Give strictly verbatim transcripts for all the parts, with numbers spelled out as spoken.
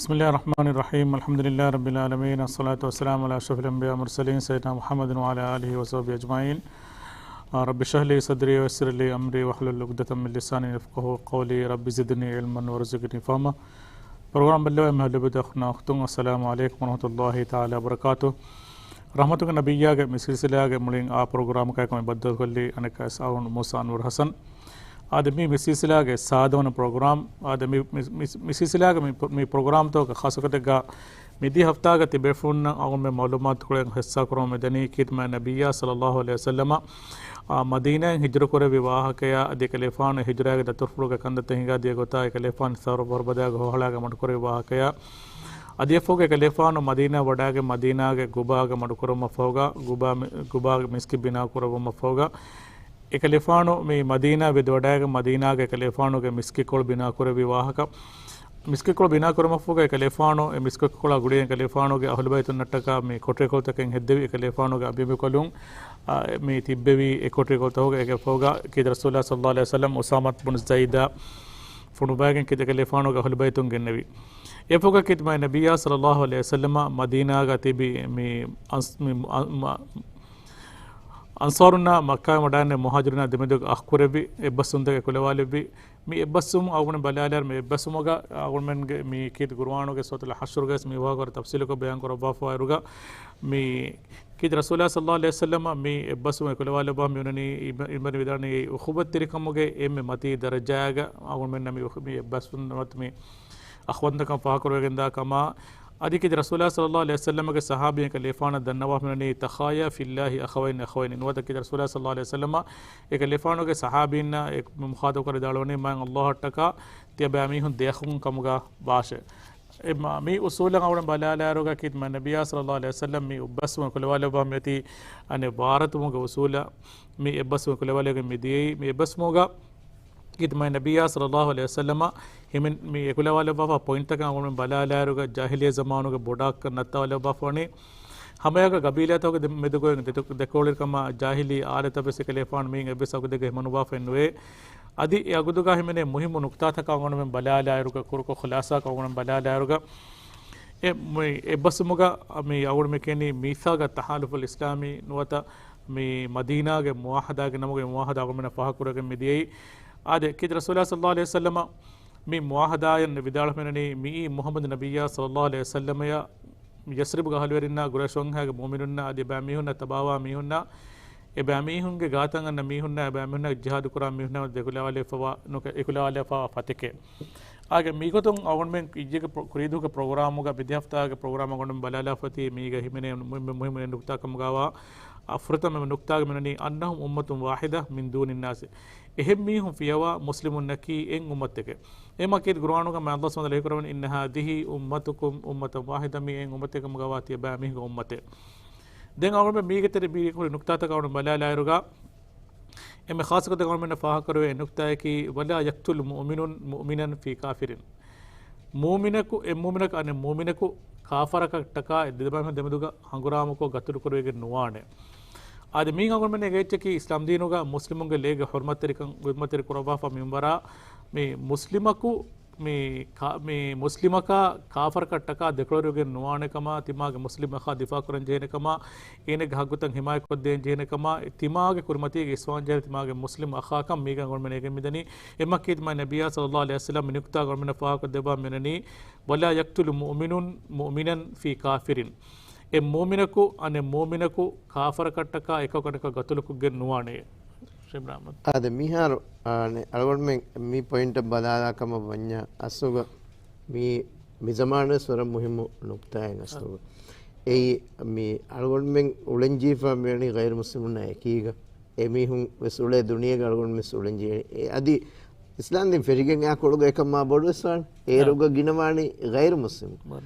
بسم الله الرحمن الرحيم. الحمد لله رب العالمين. الصلاة والسلام على أشرف الأنبياء والمرسلين سيدنا محمد وعلى آله وصحبه أجمعين. آه، رب اشرح لي صدري ويسر لي أمري واحلل عقدة من لساني يفقهوا قولي. رب زدني علما وارزقني فهما. ޕްރޮގްރާމް ބައްލަވާ މި ހަލުބިދަ އަޚުންނާ އުޚްތުން، އައްސަލާމު ޢަލައިކުމް ވަރަޙްމަތުﷲ ތަޢާލާ ވަބަރަކާތުހު. ރަޙްމަތުގެ ނަބިއްޔާގެ މި ސިލްސިލާގެ މުޅިން އާ ޕްރޮގްރާމަކާއެކު މި ބައްދަލުކޮށްލީ އަނެއްކާވެސް އަޅުގަނޑު މޫސާ އަންވަރު ޙަސަން. އާދެ، މީ މި ސިލްސިލާގެ ސާދަވަނަ ޕްރޮގްރާމް. އާދެ، މި، މި، މި، މި ސިލްސިލާގެ މި، މި ޕްރޮގްރާމްތަކުގަ ޚާއްޞަ ގޮތެއްގަ މިދިޔަ ހަފްތާގަ ތިބޭފުޅުންނަށް އަޅުގަނޑުމެން މަޢުލޫމާތުކޮޅެއް ހިއްސާކުރަމުން މިދަނީ ކީރިތި މާތް ނަބިއްޔާ ޞައްލައްލާހު ޢަލައިހި ވަސައްލަމަ، އާ، މަދީނާއިން ހިޖުރަކުރެއްވި ވާހަކަޔާ، އަދި އެކަލޭފާނު ހިޖުރާގެ ދަތުރުފުޅުގެ ކަންތައްތައް ހިނގާ ދިޔަ ގޮތާ، އެކަލޭފާނު ސަރު ބަރުބަދާގެ ހޮހަޅާގަ މަޑުކުރެއްވި ވާހަކަޔާ، އަދި އެފަހުގަ އެކަލޭފާނު މަދީނާ ވަޑާގެން މަދީނާގެ ގުބާގަ މަޑުކުރުމަށް ފަހުގަ، ގުބާ މި-، ގުބާގެ މިސްކިތް ބިނާ ކުރެއްވުމަށް ފަހުގަ، އެކަލޭފާނު މި މަދީނާ ވެދިވަޑާގެން މަދީނާގެ އެކަލޭފާނުގެ މިސްކިތްކޮޅު ބިނާކުރެއްވި ވާހަކަ. މިސްކިތްކޮޅު ބިނާކުރުމަށްފަހުގަ އެކަލޭފާނު އެ މިސްކިތްކޮޅާ ގުޅިގެން އެކަލޭފާނުގެ އަހުލުބައިތުންނަށްޓަކާ މި ކޮޓަރިކޮޅުތަކެއް ހެއްދެވި. އެކަލޭފާނުގެ އަނބިމިކޮލުން، އާ، މި ތިއްބެވި އެ ކޮޓަރިކޮޅުތަކުގަ އެކަލޭފާނުގެ ކީރިތި ރަސޫލާ ޞައްލައްލާހު ޢަލައިހި ވަސައްލަމަ އުސާމާތު ބުނު ޒައިދާ ފޮނުވާގެން ކީރިތި އެކަލޭފާނުގެ އަހުލުބައިތުން ގެންނެވި. އެފަހުގަ ކީރިތި މާތް ނަބިއްޔާ ޞައްލައްލާހު ޢަލައިހި ވަސައްލަމަ މަދީނާގަ ތިބި މި އަންސް-، މި އަ-، މަ-، އަންޞާރުންނާ މައްކާއިން ވަޑާންނެވި މުހާޖިރުންނާ ދެމެދުގެ އަޚްކުރެއްވި އެއްބަސްވުންތަކެއް އެކުލަވާލެއްވި. މި އެއްބަސްވުމު އަޅުގަނޑު ބަލާލާއިރު މި އެއްބަސްވުމުގަ އަޅުގަނޑުމެންގެ މި ކީރިތި ޤުރުއާނުގެ ސޫރަތުލް ޙަޝްރުގައި ވެސް މި ވާހަކަ ވަރަށް ތަފްޞީލުކޮށް ބަޔާން ކުރައްވާފައި އިރުގަ، މި ކީރިތި ރަސޫލާ ޞައްލައްލާހު ޢަލައިހި ވަސައްލަމަ މި އެއްބަސްވުމު އެކުލަވާލައްވާ މި އޮންނަނީ އިބަ-، އިބަނި ވިދާޅުވަނީ އުޚުވަތްތެރިކަމުގެ އެންމެ މަތީ ދަރަޖާގަ އަޅުގަނޑުމެންނަށް މި އުޚު-، މި އެއްބަސްވުން ނުވަތަ މި އަޚްވަންތަކަން ފާހަގަކުރެވިގެންދާ ކަމަށް. އަދި ކީރިތި ރަސޫލާ ޞައްލައްލާހު ޢަލައިހި ވަސައްލަމަގެ ޞަޙާބީން އެކަލޭފާނަށް ދަންނަވާފަ މިއޮންނަނީ، تخايا في الله أخوين أخوين. ނުވަތަ ކީރިތި ރަސޫލާ ޞައްލައްލާހު ޢަލައިހި ވަސައްލަމަ އެކަލޭފާނުގެ ޞަޙާބީންނާ އެ މުޚާޠަބު ކޮށް ވިދާޅުވަނީ، މާތް ﷲ އަށްޓަކާ ތިޔަބައިމީހުން ދެއަޚުން ކަމުގަ ވާށޭ. އެ މާ-، މި އުޞޫލަށް އަޅުގަނޑު ބަލާލާއިރުގަ ކީރިތި މާތް ނަބިއްޔާ ޞައްލައްލާހު ޢަލައިހި ވަސައްލަމަ މި އެއްބަސްވުމު އެކުލަވާލައްވާ މިއޮތީ އަނެއް ވާރުތަކުގެ އުޞޫލަށް. މި އެއްބަސްވުމު އެކުލަވާލެވިގެން މިދިޔައީ. މި އެއްބަސްވުމުގަ ކީރިތި މާތް ނަބިއްޔާ ޞައްލައްލާހު ޢަލައިހި ވަސައްލަމަ ހިމެން މި އެކުލަވާލައްވާފަ ޕޮއިންޓްތަކަށް އަޅުގަނޑު ބަލާލާއިރުގަ ޖާހިލިއްޔަ ޒަމާނުގެ ބޮޑަކަށް ނައްތާލައްވާފަ ވަނީ ހަމައެއާގަ ގަބީލާތަކުގެ ދެ-، މެދުގައި ދެތު-، ދެކޮޅުވެރިކަމާ ޖާހިލީ އާދަތައް ވެސް އެކަލޭފާނު މީން އެއްވެސް އަގުދެއްގަ ހިމަނުވާފައެއް ނުވޭ. އަދި އެ އަގުދުގަ ހިމެނޭ މުހިއްމު ނުކްތާތަކަށް އަޅުގަނޑުމެން ބަލާލާއިރުގަ، ކުރުކޮށް ޚުލާޞާކޮށް އަޅުގަނޑުމެން ބަލާލާއިރުގަ، އެ މި އެއްބަސްވުމުގަ މި އަޅުގަނޑުމެން ކިޔަނީ މީސާގަ ތަޙާލުފުލް އިސްލާމީ ނުވަތަ މި މަދީނާގެ މުޢާހަދާގެ ނަމުގައި މުޢާހަދާ އަޅުގަނޑުމެންނަށް ފާހަގަކުރެވިގެން މިދިޔައީ. އާދެ، ކީރިތި ރަސޫލާ ޞައްލައްލާހު ޢަލައިހި ވަސައްލަމަ މި މުޢާހަދާއިން ވިދާޅުވެފައިވަނީ މިއީ މުޙައްމަދު ނަބިއްޔާ ޞައްލައްލާހު ޢަލައިހި ވަސައްލަމަޔަށް ޔަސްރިބުގަ އަހުލުވެރިންނާ ޤުރައިޝު ވަންހާގެ މުއުމިނުންނާ އަދި އެބައިމީހުންނަށް ތަބާވާ މީހުންނާ، އެބައިމީހުންގެ ގާތަށް އަންނަ މީހުންނާ، އެބައިމީހުންނާ ޖިހާދު ކުރާ މީހުންނާ އެކުލަވާލެވިފައިވާ ނުކެ-، އެކުލަވާލެވިފައިވާ ފަތެކޭ. އާގެ މިގޮތުން އަޅުގަނޑުމެން އިއްޔެގެ ޕްރޮ-، ކުރީދުވަހުގެ ޕްރޮގްރާމުގަ މިދިހަފްތާގެ ޕްރޮގްރާމް އަޅުގަނޑުމެން ބަލާލާފައި މީގަ ހިމެނޭ މު-، މު-، މުހިއްމު ނުކްތާ ކަމުގަވާ، އަ، ފުރަތަމަ ނުކްތާގެ މިނަނީ، أنهم أمة واحدة من دون الناس. އެހެން މީހުން ފިޔަވާ މުސްލިމުންނަކީ އެއް އުއްމަތެކެ. އެމަ ކީރިތި ޤުރުއާނުގަ މާތް ﷲ ސުބްޙާނަހޫ ވަތަޢާލާ ލައިހިކުރަވަނީ، إن هذه أمتكم أمة واحدة، މި އެއް އުއްމަތެއް ކަމުގަވާ ތިޔަބައިމީހުންގެ އުއްމަތެއް. ދެން އަޅުގަނޑުމެން މީގެ ތެރެ މީގެ ކުރި ނުކްތާތަކަށް އަޅުގަނޑު ބަލާލާއިރުގަ، އެންމެ ޚާއްޞަ ގޮތެއް އަޅުގަނޑުމެންނަށް ފާހަގަކުރެވޭ ނުކްތާއަކީ، ولا يقتل مؤمن مؤمنا في كافر. މުއުމިނަކު، އެއް މުއުމިނަކު އަނެއް މުއުމިނަކު ކާފަރަކަށްޓަކާ އެ ދެބައިމީހުން ދެމެދުގަ ހަނގުރާމަކޮށް ގަތުލުކުރެވިގެން ނުވާނެ. އާދެ، މީގެ އަޅުގަނޑުމެން އެނގޭ އެއްޗަކީ އިސްލާމް ދީނުގަ މުސްލިމުންގެ ލޭގެ ޙުރުމަތްތެރިކަން، ޙުރުމަތްތެރި ކުރައްވާފަ މިންވަރާ މި މުސްލިމަކު މި ކާ-، މި މުސްލިމަކާ ކާފަރަކަށްޓަކާ ދެކޮޅުވެރިވެގެން ނުވާނެ ކަމާ، ތިމާގެ މުސްލިމް އަޚާ ދިފާޢު ކުރަން ޖެހޭނެ ކަމާ، އޭނަގެ ހައްގުތައް ހިމާޔަތްކޮށްދޭން ޖެހޭނެ ކަމާ، ތިމާގެ ކުރިމަތީގެ އިސްވާން ޖެހޭ ތިމާގެ މުސްލިމް އަޚާކަން މީގަ އަޅުގަނޑުމެން އެނގެން މިދަނީ. އެމަ ކީރިތި މާތް ނަބިއްޔާ ޞައްލައްލާހު ޢަލައިހި ވަސައްލަމް މި ނުކްތާ އަޅުގަނޑުމެންނަށް ފާހަގަކޮށްދެއްވާ މިނަނީ، ولا يقتل مؤمن مؤمنا في كافر. އެއް މުއުމިނަކު އަނެއް މުއުމިނަކު ކާފަރަކަށްޓަކާ އެކަކު އަނެކަކަށް ގަތުލުކޮށްގެން ނުވާނެ. ޝޭޚް އިބްރާހިމް. އާދެ، މިހާރު، އާނެ، އަޅުގަނޑުމެން މި ޕޮއިންޓަށް ބަލާލާ ކަމަށް ވަންޏާ، އަސްލުގަ މި، މި ޒަމާނުވެސް ވަރަށް މުހިއްމު ނުކްތާއެއް އަސްލުގަ. އެއީ، މި އަޅުގަނޑުމެން އުޅެންޖީފާ މިވަނީ ޣައިރު މުސްލިމުންނާ އެކީގަ. އެމީހުން ވެސް އުޅޭ ދުނިޔޭގަ އަޅުގަނޑު ވެސް އުޅެންޖެހޭ. އެ އަދި އިސްލާމް ދީން ފެށިގެން އާ ކޮޅުގަ އެކަމާ ބޮޑުވެސް ވާނެ. އޭރުގަ ގިނަވާނީ ޣައިރު މުސްލިމު.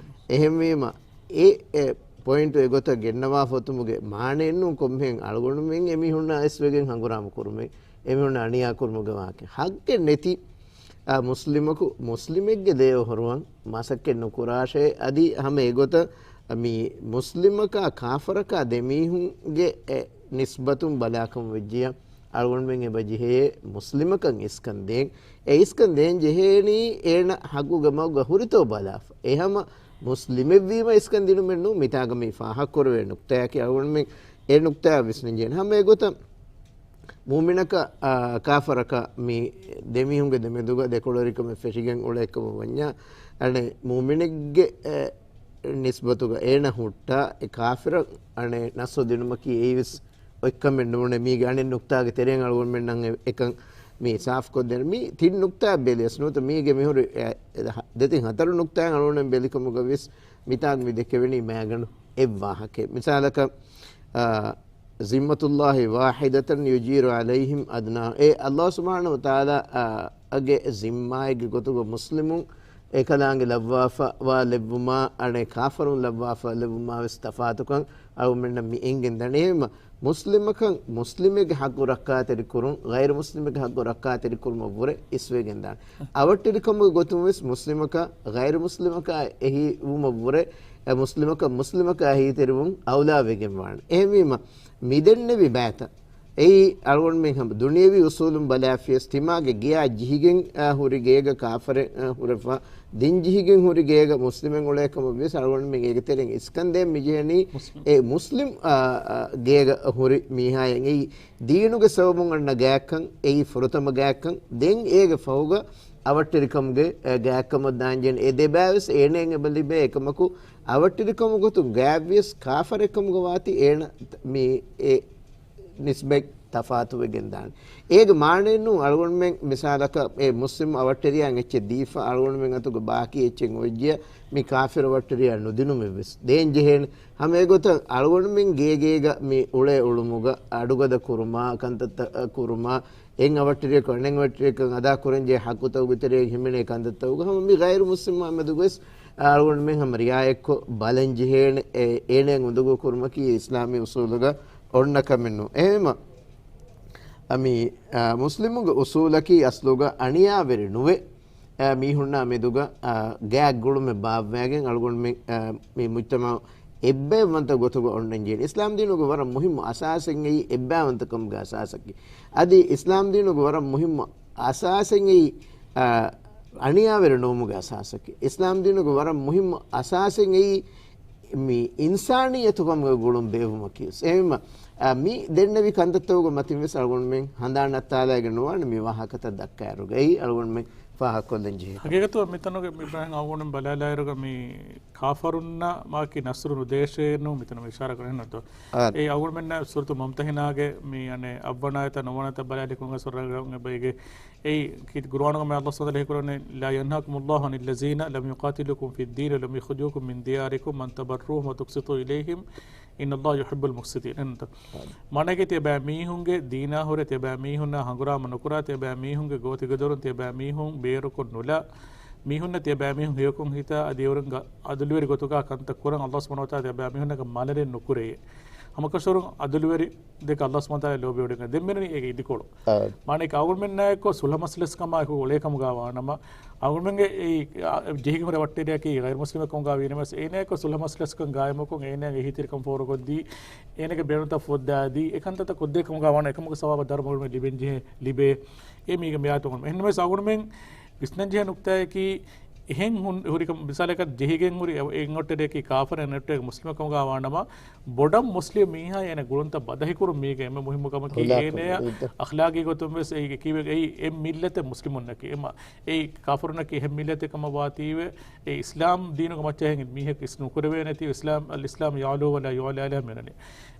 އެހެންވީމަ، އެ، އެ ޕޮއިންޓު އެގޮތަށް ގެންނަވާފަ އޮތުމުގެ މާނައެއްނޫން ކޮންމެހެން އަޅުގަނޑުމެން އެމީހުންނާ އެސްވެގެން ހަނގުރާމަ ކުރުމެއް، އެމީހުންނަށް އަނިޔާ ކުރުމުގެ ވާހަކަ. ހައްގެއް ނެތި، އާ، މުސްލިމަކު، މުސްލިމެއްގެ ދެއަތް އޮހޮރުވަން މަސައްކަތް ނުކުރާށޭ. އަދި ހަމަ އެގޮތަށް މި މުސްލިމަކާ ކާފަރަކާ ދެމީހުންގެ އެ ނިސްބަތުން ބަލާކަމަށް ވެއްޖިޔާ، އަޅުގަނޑުމެން އެބަ ޖެހޭ މުސްލިމަކަށް އިސްކަން ދޭން. އެ އިސްކަން ދޭން ޖެހޭނީ އޭނަ ޙައްޤުގެ މަގުގަ ހުރިތޯ ބަލާފަ. އެހަމަ މުސްލިމެއްވީމަ އިސްކަން ދިނުމެއް ނޫން. މިތާގަ މި ފާހަގަކުރެވޭ ނުކްތާއަކީ އަޅުގަނޑުމެން އެ ނުކްތާއަށް ވިސްނަން ޖެހޭނެ. ހަމަ އެގޮތަށް މުއުމިނަކަށް، އާ، ކާފަރަކަށް މި ދެމީހުންގެ ދެމެދުގަ ދެކޮޅުވެރިކަމެއް ފެށިގެން އުޅޭކަމަށް ވަންޏާ، އަނެއް މުއުމިނެއްގެ، އެ، ނިސްބަތުގަ އޭނަ ހުއްޓާ އެ ކާފިރަށް އަނެއް ނަސްރު ދިނުމަކީ އެއީވެސް އޮތްކަމެއް ނޫނޭ. މީގެ އަނެއް ނުކްތާގެ ތެރެއިން އަޅުގަނޑުމެންނަށް އެ-، އެކަން މި ސާފުކޮށްދޭނެ. މި ތިން ނުކްތާ ބެލިޔަސް ނުވަތަ މީގެ މިހުރި އެ-، އެ-، ދެތިން ހަތަރު ނުކްތާއިން އަޅުގަނޑުމެން ބެލިކަމުގަ ވިޔަސް މިތާގަ މި ދެކެވެނީ މައިގަނޑު އެއް ވާހަކައެއް. މިސާލަކަށް، އާ، ޒިންމަތުﷲ ވާޙިދަތަން ޔުޖީރު ޢަލައިހިމް އަދްނާ. އެ ﷲ ސުބްޙާނަހޫ ވަތަޢާލާ، އާ، އަގެ ޒިންމާއެއްގެ ގޮތުގަ މުސްލިމުން އެކަލާނގެ ލައްވާފަ ވާ ލެއްވުމާ، އަނެއް ކާފަރުން ލައްވާފަ ލެއްވުމާ ވެސް ތަފާތުކަން އަޅުގަނޑުމެންނަށް މި އެނގެން ދަނީ. އެހެންވީމަ މުސްލިމަކަށް މުސްލިމެއްގެ ޙައްޤު ރައްކާތެރިކުރުން، ޣައިރު މުސްލިމެއްގެ ޙައްޤު ރައްކާތެރިކުރުމަށްވުރެ އިސްވެގެންދާނެ. އަވަށްޓެރިކަމުގެ ގޮތުން ވެސް މުސްލިމަކާ ޣައިރު މުސްލިމަކާ އެހީވުމަށްވުރެ، އެ މުސްލިމަކަށް މުސްލިމަކާ އެހީތެރިވުން އައުލާވެގެންވާނެ. އެހެންވީމަ މިދެންނެވި ބައިތައް އެއީ އަޅުގަނޑުމެން ހަމަ ދުނިޔެވީ އުސޫލުން ބަލާފިޔަސް ތިމާގެ ގެޔާ ޖިހިގެން، އާ، ހުރި ގޭގަ ކާފަރެއް، އާ، ހުރެފަ، ދިން ޖިހިގެން ހުރި ގޭގަ މުސްލިމެއް އުޅޭ ކަމަށް ވިޔަސް އަޅުގަނޑުމެން އޭގެ ތެރެއިން އިސްކަން ދޭން މި ޖެހެނީ މުސްލިމް. އެ މުސްލިމް، އާ، އާ، ގޭގަ ހުރި މީހާޔަށް. އެއީ ދީނުގެ ސަބަބުން އަންނަ ގާތްކަން، އެއީ ފުރަތަމަ ގާތްކަން. ދެން އޭގެ ފަހުގަ އަވަށްޓެރިކަމުގެ، އެ، ގާތްކަމަށް ދާން ޖެހެނީ. އެ ދެބައިވެސް އޭނައަށް އެބަ ލިބޭ އެކަމަކު، އަވަށްޓެރިކަމުގެ ގޮތުން ގާތްވިޔަސް ކާފަރެއްކަމުގަ ވާތީ އޭނަ މި އެ ނިސްބަތް ތަފާތުވެގެން ދާނެ. އޭގެ މާނައެއް ނޫން އަޅުގަނޑުމެން މިސާލަކަށް އެ މުސްލިމް އަވަށްޓެރިޔާއަށް އެއްޗެއް ދީފަ އަޅުގަނޑުމެން އަތުގަ ބާކީ އެއްޗެއް އޮތްޖިޔަ މި ކާފިރު އަވަށްޓެރިޔާ ނުދިނުމެއްވެސް ދޭން ޖެހޭނެ. ހަމަ އެގޮތަށް އަޅުގަނޑުމެން ގޭގޭގަ މި އުޅޭ އުޅުމުގަ އަޑުގަދަ ކުރުމާ، ކަންތައްތައް ކުރުމާ، އެއް އަވަށްޓެރިޔަކު އަނެއް އަވަށްޓެރިޔަކަށް އަދާ ކުރަންޖެހޭ ޙައްޤުތަކުގެ ތެރެއިން ހިމެނޭ ކަންތައްތަކުގަ ހަމަ މި ޣައިރު މުސްލިމާ މެދުގަވެސް އަޅުގަނޑުމެން ހަމަ ރިޢާޔަތްކޮށް ބަލަން ޖެހޭނެ. އެ، އޭނައަށް އުނދަގޫ ކުރުމަކީ އިސްލާމީ އުސޫލުގަ އޮންނަ ކަމެއް ނޫން. އެހެންވީމަ، އަ، މި، އަ، މުސްލިމުންގެ އުސޫލަކީ އަސްލުގަ އަނިޔާވެރި ނުވެ، އަ، މީހުންނާ މެދުގަ، އަ، ގާތް ގުޅުމެއް ބާއްވައިގެން އަޅުގަނޑުމެން، އަ، މި މުޖްތަމަޢު އެއްބައެއްވަންތަ ގޮތުގަ އޮންނަން ޖެހޭނެ. އިސްލާމް ދީނުގެ ވަރަށް މުހިއްމު އަސާސެއް އެއީ އެއްބައިވަންތަކަމުގެ އަސާސަކީ. އަދި އިސްލާމް ދީނުގެ ވަރަށް މުހިއްމު އަސާސެއް އެއީ، އަ، އަނިޔާވެރި ނުވުމުގެ އަސާސަކީ. އިސްލާމް ދީނުގެ ވަރަށް މުހިއްމު އަސާސެއް އެއީ މި އިންސާނިއްޔަތުކަމުގެ ގުޅުން ބޭއްވުމަކީ ވެސް. އެހެންވީމަ، އަ، މި ދެންނެވި ކަންތައްތަކުގެ މަތިން ވެސް އަޅުގަނޑުމެން ހަނދާން ނައްތާލައިގެން ނުވާނެ މި ވާހަކަތައް ދައްކާއިރުގައި އަޅުގަނޑުމެން ފާހަގަކޮށްލަން ޖެހޭ. ހަގީގަތުގަ މިތަނުގެ މި ބަހެއް އަޅުގަނޑުމެން ބަލާލާއިރުގަ މި ކާފަރުންނަށް މާކީ ނަޞްރު ނުދޭށޭ ނޫން މިތަނު އިޝާރާ ކުރެއްވި ނަތްތޯ؟ އާ. އެ އަޅުގަނޑުމެންނަށް ސޫރަތު މުމްތަހިނާގެ މި އަނެއް އަށްވަނައިތަ ނުވަނައިތަ ބަލާލި ކުން ސޫރަ އެބައިގެ އެއީ ކީ ޤުރުއާނުގަ މި ﷲ ސުބްޙާނަހޫ ވަތަޢާލާ ހީކުރަނީ، لا ينهاكم الله عن الذين لم يقاتلوكم في الدين ولم يخرجوكم من دياركم أن تبروهم وتقسطوا إليهم إن الله يحب المقسطين. އެންތަ؟ މާނައަކީ ތިޔަބައިމީހުންގެ ދީނާ ހުރެ ތިޔަބައިމީހުންނާ ހަނގުރާމަ ނުކުރާ، ތިޔަބައިމީހުންގެ ގޯތިގެދޮރުން ތިޔަބައިމީހުން ބޭރުކޮށް ނުލާ، މީހުންނަށް ތިޔަބައިމީހުން ހެޔޮކޮށް ހިތާ އަދި އެވަރުން އަދުލުވެރި ގޮތުގަ ކަންތައް ކުރަން ﷲ ސުބްޙާނަހޫ ވަތަޢާލާ ތިޔަބައިމީހުންނަކަށް މަނަރެއް ނުކުރެޔޭ. ހަމަކަށަވަރުން އަދުލުވެރި ދެކެ ﷲ ސުބްޙާނަހޫ ވަތަޢާލާ ލޯބިވޮޑިގެން. ދެން މިއަންނަނީ އޭގެ އިދިކޮޅު. އާ. މާނައަކީ އަޅުގަނޑުމެންނާއެކު ޞުލްޙަ މަސްލަސްކަމާއެކު އުޅޭކަމުގަ ވާނަމަ، އަޅުގަނޑުމެންގެ އެއީ، އާ، ޖެހިގެން ހުރި އަވަށްޓެރިޔަކީ ޣައިރު މުސްލިމެއްކަމުގަ ވީނަމަވެސް، އޭނައެކު ޞުލްޙަ މަސްލަސްކަން ގާއިމުކޮށް، އޭނަގެ އެހީތެރިކަން ފޯރުކޮށްދީ، އޭނަގެ ބޭނުންތައް ފުއްދާދީ، އެކަންތައްތައް ކޮށްދޭ ކަމުގަ ވާނަމަ، އެކަމުގެ ސަވާބަށް ދަރުމަ އަޅުގަނޑުމެން ލިބެން ޖެހޭ، ލިބޭ. އެ މީގެ މިއާޔަތުން. އެހެންނަމަވެސް އަޅުގަނޑުމެން ވިސްނަން ޖެހޭ ނުކްތާއަކީ، އެހެން ހުން-، ހުރިކަމަށް މިސާލަކަށް ޖެހިގެން ހުރި އެ-، އެއް އަވަށްޓެރިޔަކީ ކާފަރެއް، އަނެއް އަވަށްޓެރިޔަކީ މުސްލިމެއް ކަމުގަ ވާނަމަ، ބޮޑަށް މުސްލިމް މީހާ އޭނަ ގުޅުންތައް ބަދަހިކުރުން މީގެ އެންމެ މުހިއްމު ކަމަކީ އެހެންވީމަ. އޭނަޔަށް އަޚްލާގީ ގޮތުން ވެސް އެއީ ކީއްވެ އެއީ އެއް މިއްލަތެއް މުސްލިމުންނަކީ. އެމަ އެއީ ކާފަރުންނަކީ އެހެން މިއްލަތެއް ކަމަށް ވާތީވެ، އެ އިސްލާމް ދީނުގެ މައްޗަށް އެހެން މީހަކު އިސް ނުކުރެވޭނެތީ، އިސްލާމް، الإسلام يعلو ولا يعلى عليه މިއަންނަނީ.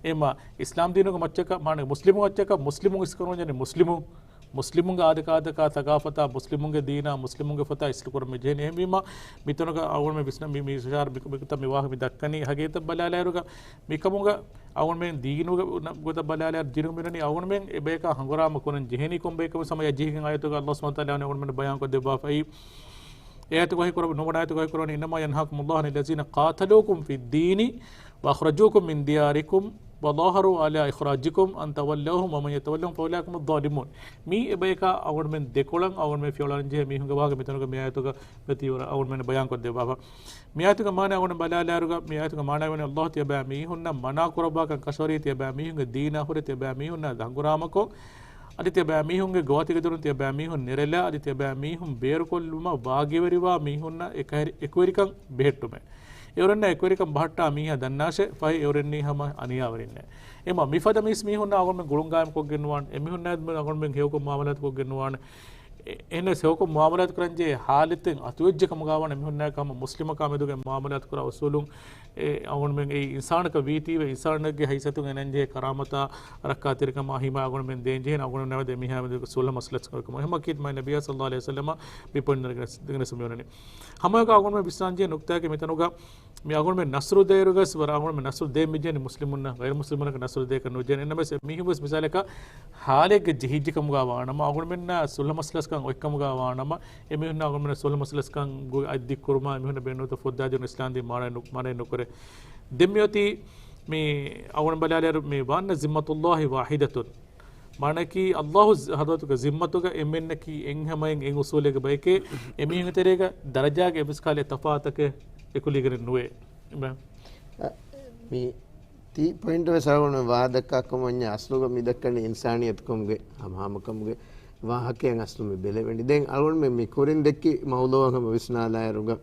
އެމަ އިސްލާމް ދީނުގެ މައްޗަކަށް، މާނަ މުސްލިމު މައްޗަކަށް މުސްލިމުން އިސްކުރަން ޖެހޭނީ މުސްލިމު މުސްލިމުންގެ އާދަކާދަކާ ސަގާފަތާ، މުސްލިމުންގެ ދީނާ، މުސްލިމުންގެ ފޮތާ އިސްކުރަން މި ޖެހެނީ. އެހެންވީމަ، މިތަނުގަ އަޅުގަނޑުމެން ވިސްނަ-، މި، މި ސުޖާރު މި، މި މި ވާހަކަ މި ދައްކަނީ ހަގީގަތަށް ބަލާލާއިރުގަ، މިކަމުގަ އަޅުގަނޑުމެން ދީނުގެ ގޮތަށް ބަލާލާއިރު ދީނު މިއަންނަނީ އަޅުގަނޑުމެން އެބަޔަކާ ހަނގުރާމަ ކުރަން ޖެހެނީ ކޮންބައެއްކަމު ސަމަޔަށް ޖެހިގެން އާޔަތުގަ ﷲ ސުބްޙާނަހޫ ވަތަޢާލާ އަޅުގަނޑުމެން ބަޔާންކޮށްދެއްވާފައި. އެ އާޔަތުގަ ހީކުރަނީ، ނުވަނަ އާޔަތުގަ ހީކުރަނީ، إنما ينهاكم الله عن الذين قاتلوكم في الدين وأخرجوكم من دياركم وظاهروا على إخراجكم أن تولوهم ومن يتولهم فأولئك هم الظالمون. މީ އެބަޔަކާ އަޅުގަނޑުމެން ދެކޮޅަށް އަޅުގަނޑުމެން ފިޔަވަޅަން ޖެހޭ މީހުންގެ ވާހަކަ މިތަނުގަ މި އާޔަތުގަ މިތިވަރަށް އަޅުގަނޑުމެން ބަޔާންކޮށްދެއްވާފަ. މި އާޔަތުގެ މާނަ އަޅުގަނޑު ބަލާލާއިރުގަ، މި އާޔަތުގެ މާނަ ވަނީ ﷲ ތިޔަބައިމީހުންނަށް މަނާ ކުރައްވާކަން ކަށަވަރީ ތިޔަބައިމީހުންގެ ދީނާ ހުރެ ތިޔަބައިމީހުންނާ ހަނގުރާމަކޮށް، އަދި ތިޔަބައިމީހުންގެ ގޯތިގެދޮރުން ތިޔަބައިމީހުން ނެރެލާ، އަދި ތިޔަބައިމީހުން ބޭރުކޮށްލުމަށް ވާގިވެރިވާ މީހުންނަށް އެކަހެރި-، އެކުވެރިކަން ބެހެއްޓުމެއް. އެއުރެންނަށް އެކުވެރިކަން ބަހައްޓާ މީހާ ދަންނާށޭ، ފަހެ އެއުރެންނީ ހަމަ އަނިޔާވެރިންނޭ. އެމަ މިފަދަ މީސް މީހުންނާ އަޅުގަނޑުމެން ގުޅުން ގާއިމް ކޮށްގެން ނުވާނެ. އެމީހުންނާ އަޅުގަނޑުމެން ހެޔޮކޮށް މުއާމަލާތު ކޮށްގެން ނުވާނެ. އެ-، އެހެނަސް ހެޔޮކޮށް މުއާމަލާތު ކުރަންޖެހޭ ހާލަތެއް އަތުވެއްޖެ ކަމުގާވާނެ. އެމީހުންނާ ހަމަ މުސްލިމަކާ މެދުގަ މުއާމަލާތު ކުރާ އުސޫލުން އެ އަޅުގަނޑުމެން އެއީ އިންސާނަކަށް ވީތީވެ، އިންސާނެއްގެ ހައިސިއްޔަތުން އެނަންޖެހޭ ކަރާމަތާ ރައްކާތެރިކަމާ ހިމާ އަޅުގަނޑުމެން ދޭންޖެހޭނެ. އަޅުގަނޑުމެން ދޭންޖެހޭނެ ސުލްހަ މަސްލަސްކަމުގެ ކަމަށް. އެހެންމަ ކީރިތި މާތް ނަބިއްޔާ ޞައްލައްލާހު ޢަލައިހި ވަސައްލަމަ މި ޕޮއިންޓް ދެނެސް-، ދެނެސް މިވަނީ. ހަމައެކަ އަޅުގަނޑުމެން ވިސްނާންޖެހޭ ނުކްތާއަކީ މިތަނުގަ މި އަޅުގަނޑުމެން ނަޞްރު ދޭއިރުގަސް ވަރަށް އަޅުގަނޑުމެން ނަޞްރު ދޭން މިޖެހެނީ މުސްލިމުންނަށް، ޣައިރު މުސްލިމުންނަކަށް ނަޞްރު ދޭކަށް ނުޖެހެނީ. އެންނަމަވެސް އެ މީހުން ވެސް މިސާލަކަށް ހާލެއްގެ ޖެހިއްޖެ ކަމުގާ ވާނަމަ، އަޅުގަނޑުމެންނަށް ސުލްހަ މަސްލަސްކަން އޮތްކަމުގާ ވާނަމަ، އެމީހުންނަށް އަޅުގަނޑުމެންނަށް ސުލްހަ މަސްލަސްކަން ގޮތް އަތްދިއްކުރުމާ އެމީހުންނަށް ބޭނުންވަތަ ފޮއްދާދިނުން އިސްލާމްދީން މާނައެއް ނު-، މާނައެއް ނުކުރޭ. ދެން މިއޮތީ މި އަޅުގަނޑު ބަލާލިއިރު މި ވާންނަ ޒިންމަތުﷲ ވާޙިދަތުން. މާނައަކީ ﷲ ޒި-، ޙަޟްރަތުގެ ޒިންމަތުގަ އެންމެންނަކީ އެއްހަމައިން އެއް އުޞޫލެއްގެ ބައެކޭ، އެމީހުންގެ ތެރޭގަ ދަރަޖާގެ އެއްވެސް ކަހަލަ ތަފާތަކެއް އެކުލީގެނެއް ނުވޭ. އަ، މި ތި ޕޮއިންޓު ވެސް އަޅުގަނޑު ވާ ދައްކާ ކަމަށް ވަންޏާ އަސްލުގަ މި ދައްކަނީ އިންސާނިއްޔަތުކަމުގެ ހަމަހަމަކަމުގެ ވާހަކައެއް އަސްލު މި ބެލެވެނީ. ދެން އަޅުގަނޑުމެން މި ކުރިން ދެއްކި މައުޟޫޢަށް ހަމަ ވިސްނާލާއިރުގަ،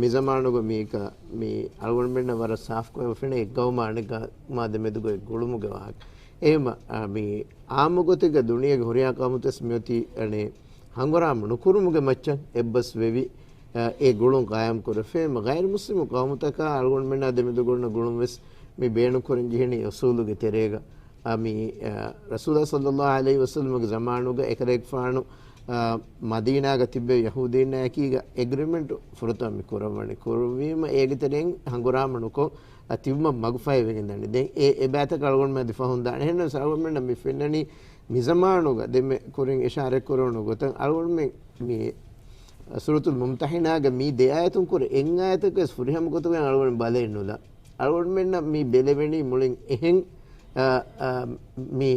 މި ޒަމާނުގަ މީކަ، މި އަޅުގަނޑުމެންނަށް ވަރަށް ސާފުކޮށް ފެނޭ އެއްގައުމާ އަނެއްގައުމާ ދެމެދުގައި ގުޅުމުގެ ވާހަކަ. އެހެންމަ، އަ، މި އާއްމު ގޮތެއްގަ ދުނިޔޭގެ ހުރިހާ ޤައުމުތައް މިއޮތީ، އަނެއް، ހަނގުރާމަ ނުކުރުމުގެ މައްޗަށް އެއްބަސް ވެވި، އަ، އެ ގުޅުން ޤާއިމް ކުރެފޭ. އެހެންމަ ޣައިރު މުސްލިމު ޤައުމުތަކާ އަޅުގަނޑުމެންނާ ދެމެދުގަ އޮންނަ ގުޅުން ވެސް މި ބޭނުން ކުރަން ޖެހެނީ އުޞޫލުގެ ތެރޭގަ. އަ، މި، އަ، ރަސޫލާ ޞައްލައްލާހު ޢަލައިހި ވަސައްލަމަގެ ޒަމާނުގަ އެކަލޭގެފާނު، އަ، މަދީނާގަ ތިއްބެވި ޔަހޫދީންނާ އެކީގަ އެގްރިމެންޓު ފުރަތަމަ މި ކުރައްވަނީ. ކުރެވީމަ އޭގެ ތެރެއިން ހަނގުރާމަ ނުކޮށް، އަ، ތިބުމަށް މަގުފަހިވެގެންދާނެ. ދެން އެ، އެ ބައިތަކަށް އަޅުގަނޑުމެން އަދި ފަހުން ދާނެ. އެހެންނަމަވެސް އަޅުގަނޑުމެންނަށް މި ފެންނަނީ މި ޒަމާނުގަ ދެންމެ ކުރިން އިޝާރަތް ކުރެވުނު ގޮތަށް އަޅުގަނޑުމެން މި ސޫރަތުލް މުމްތަހިނާގެ މި ދެ އާޔަތުން ކުރެ އެއް އާޔަތަކަށް ވެސް ފުރިހަމަ ގޮތުގައި އަޅުގަނޑު ބަލައެއް ނުލާ. އަޅުގަނޑުމެންނަށް މި ބެލެވެނީ މުޅިން އެހެން، އާ، އާ، މި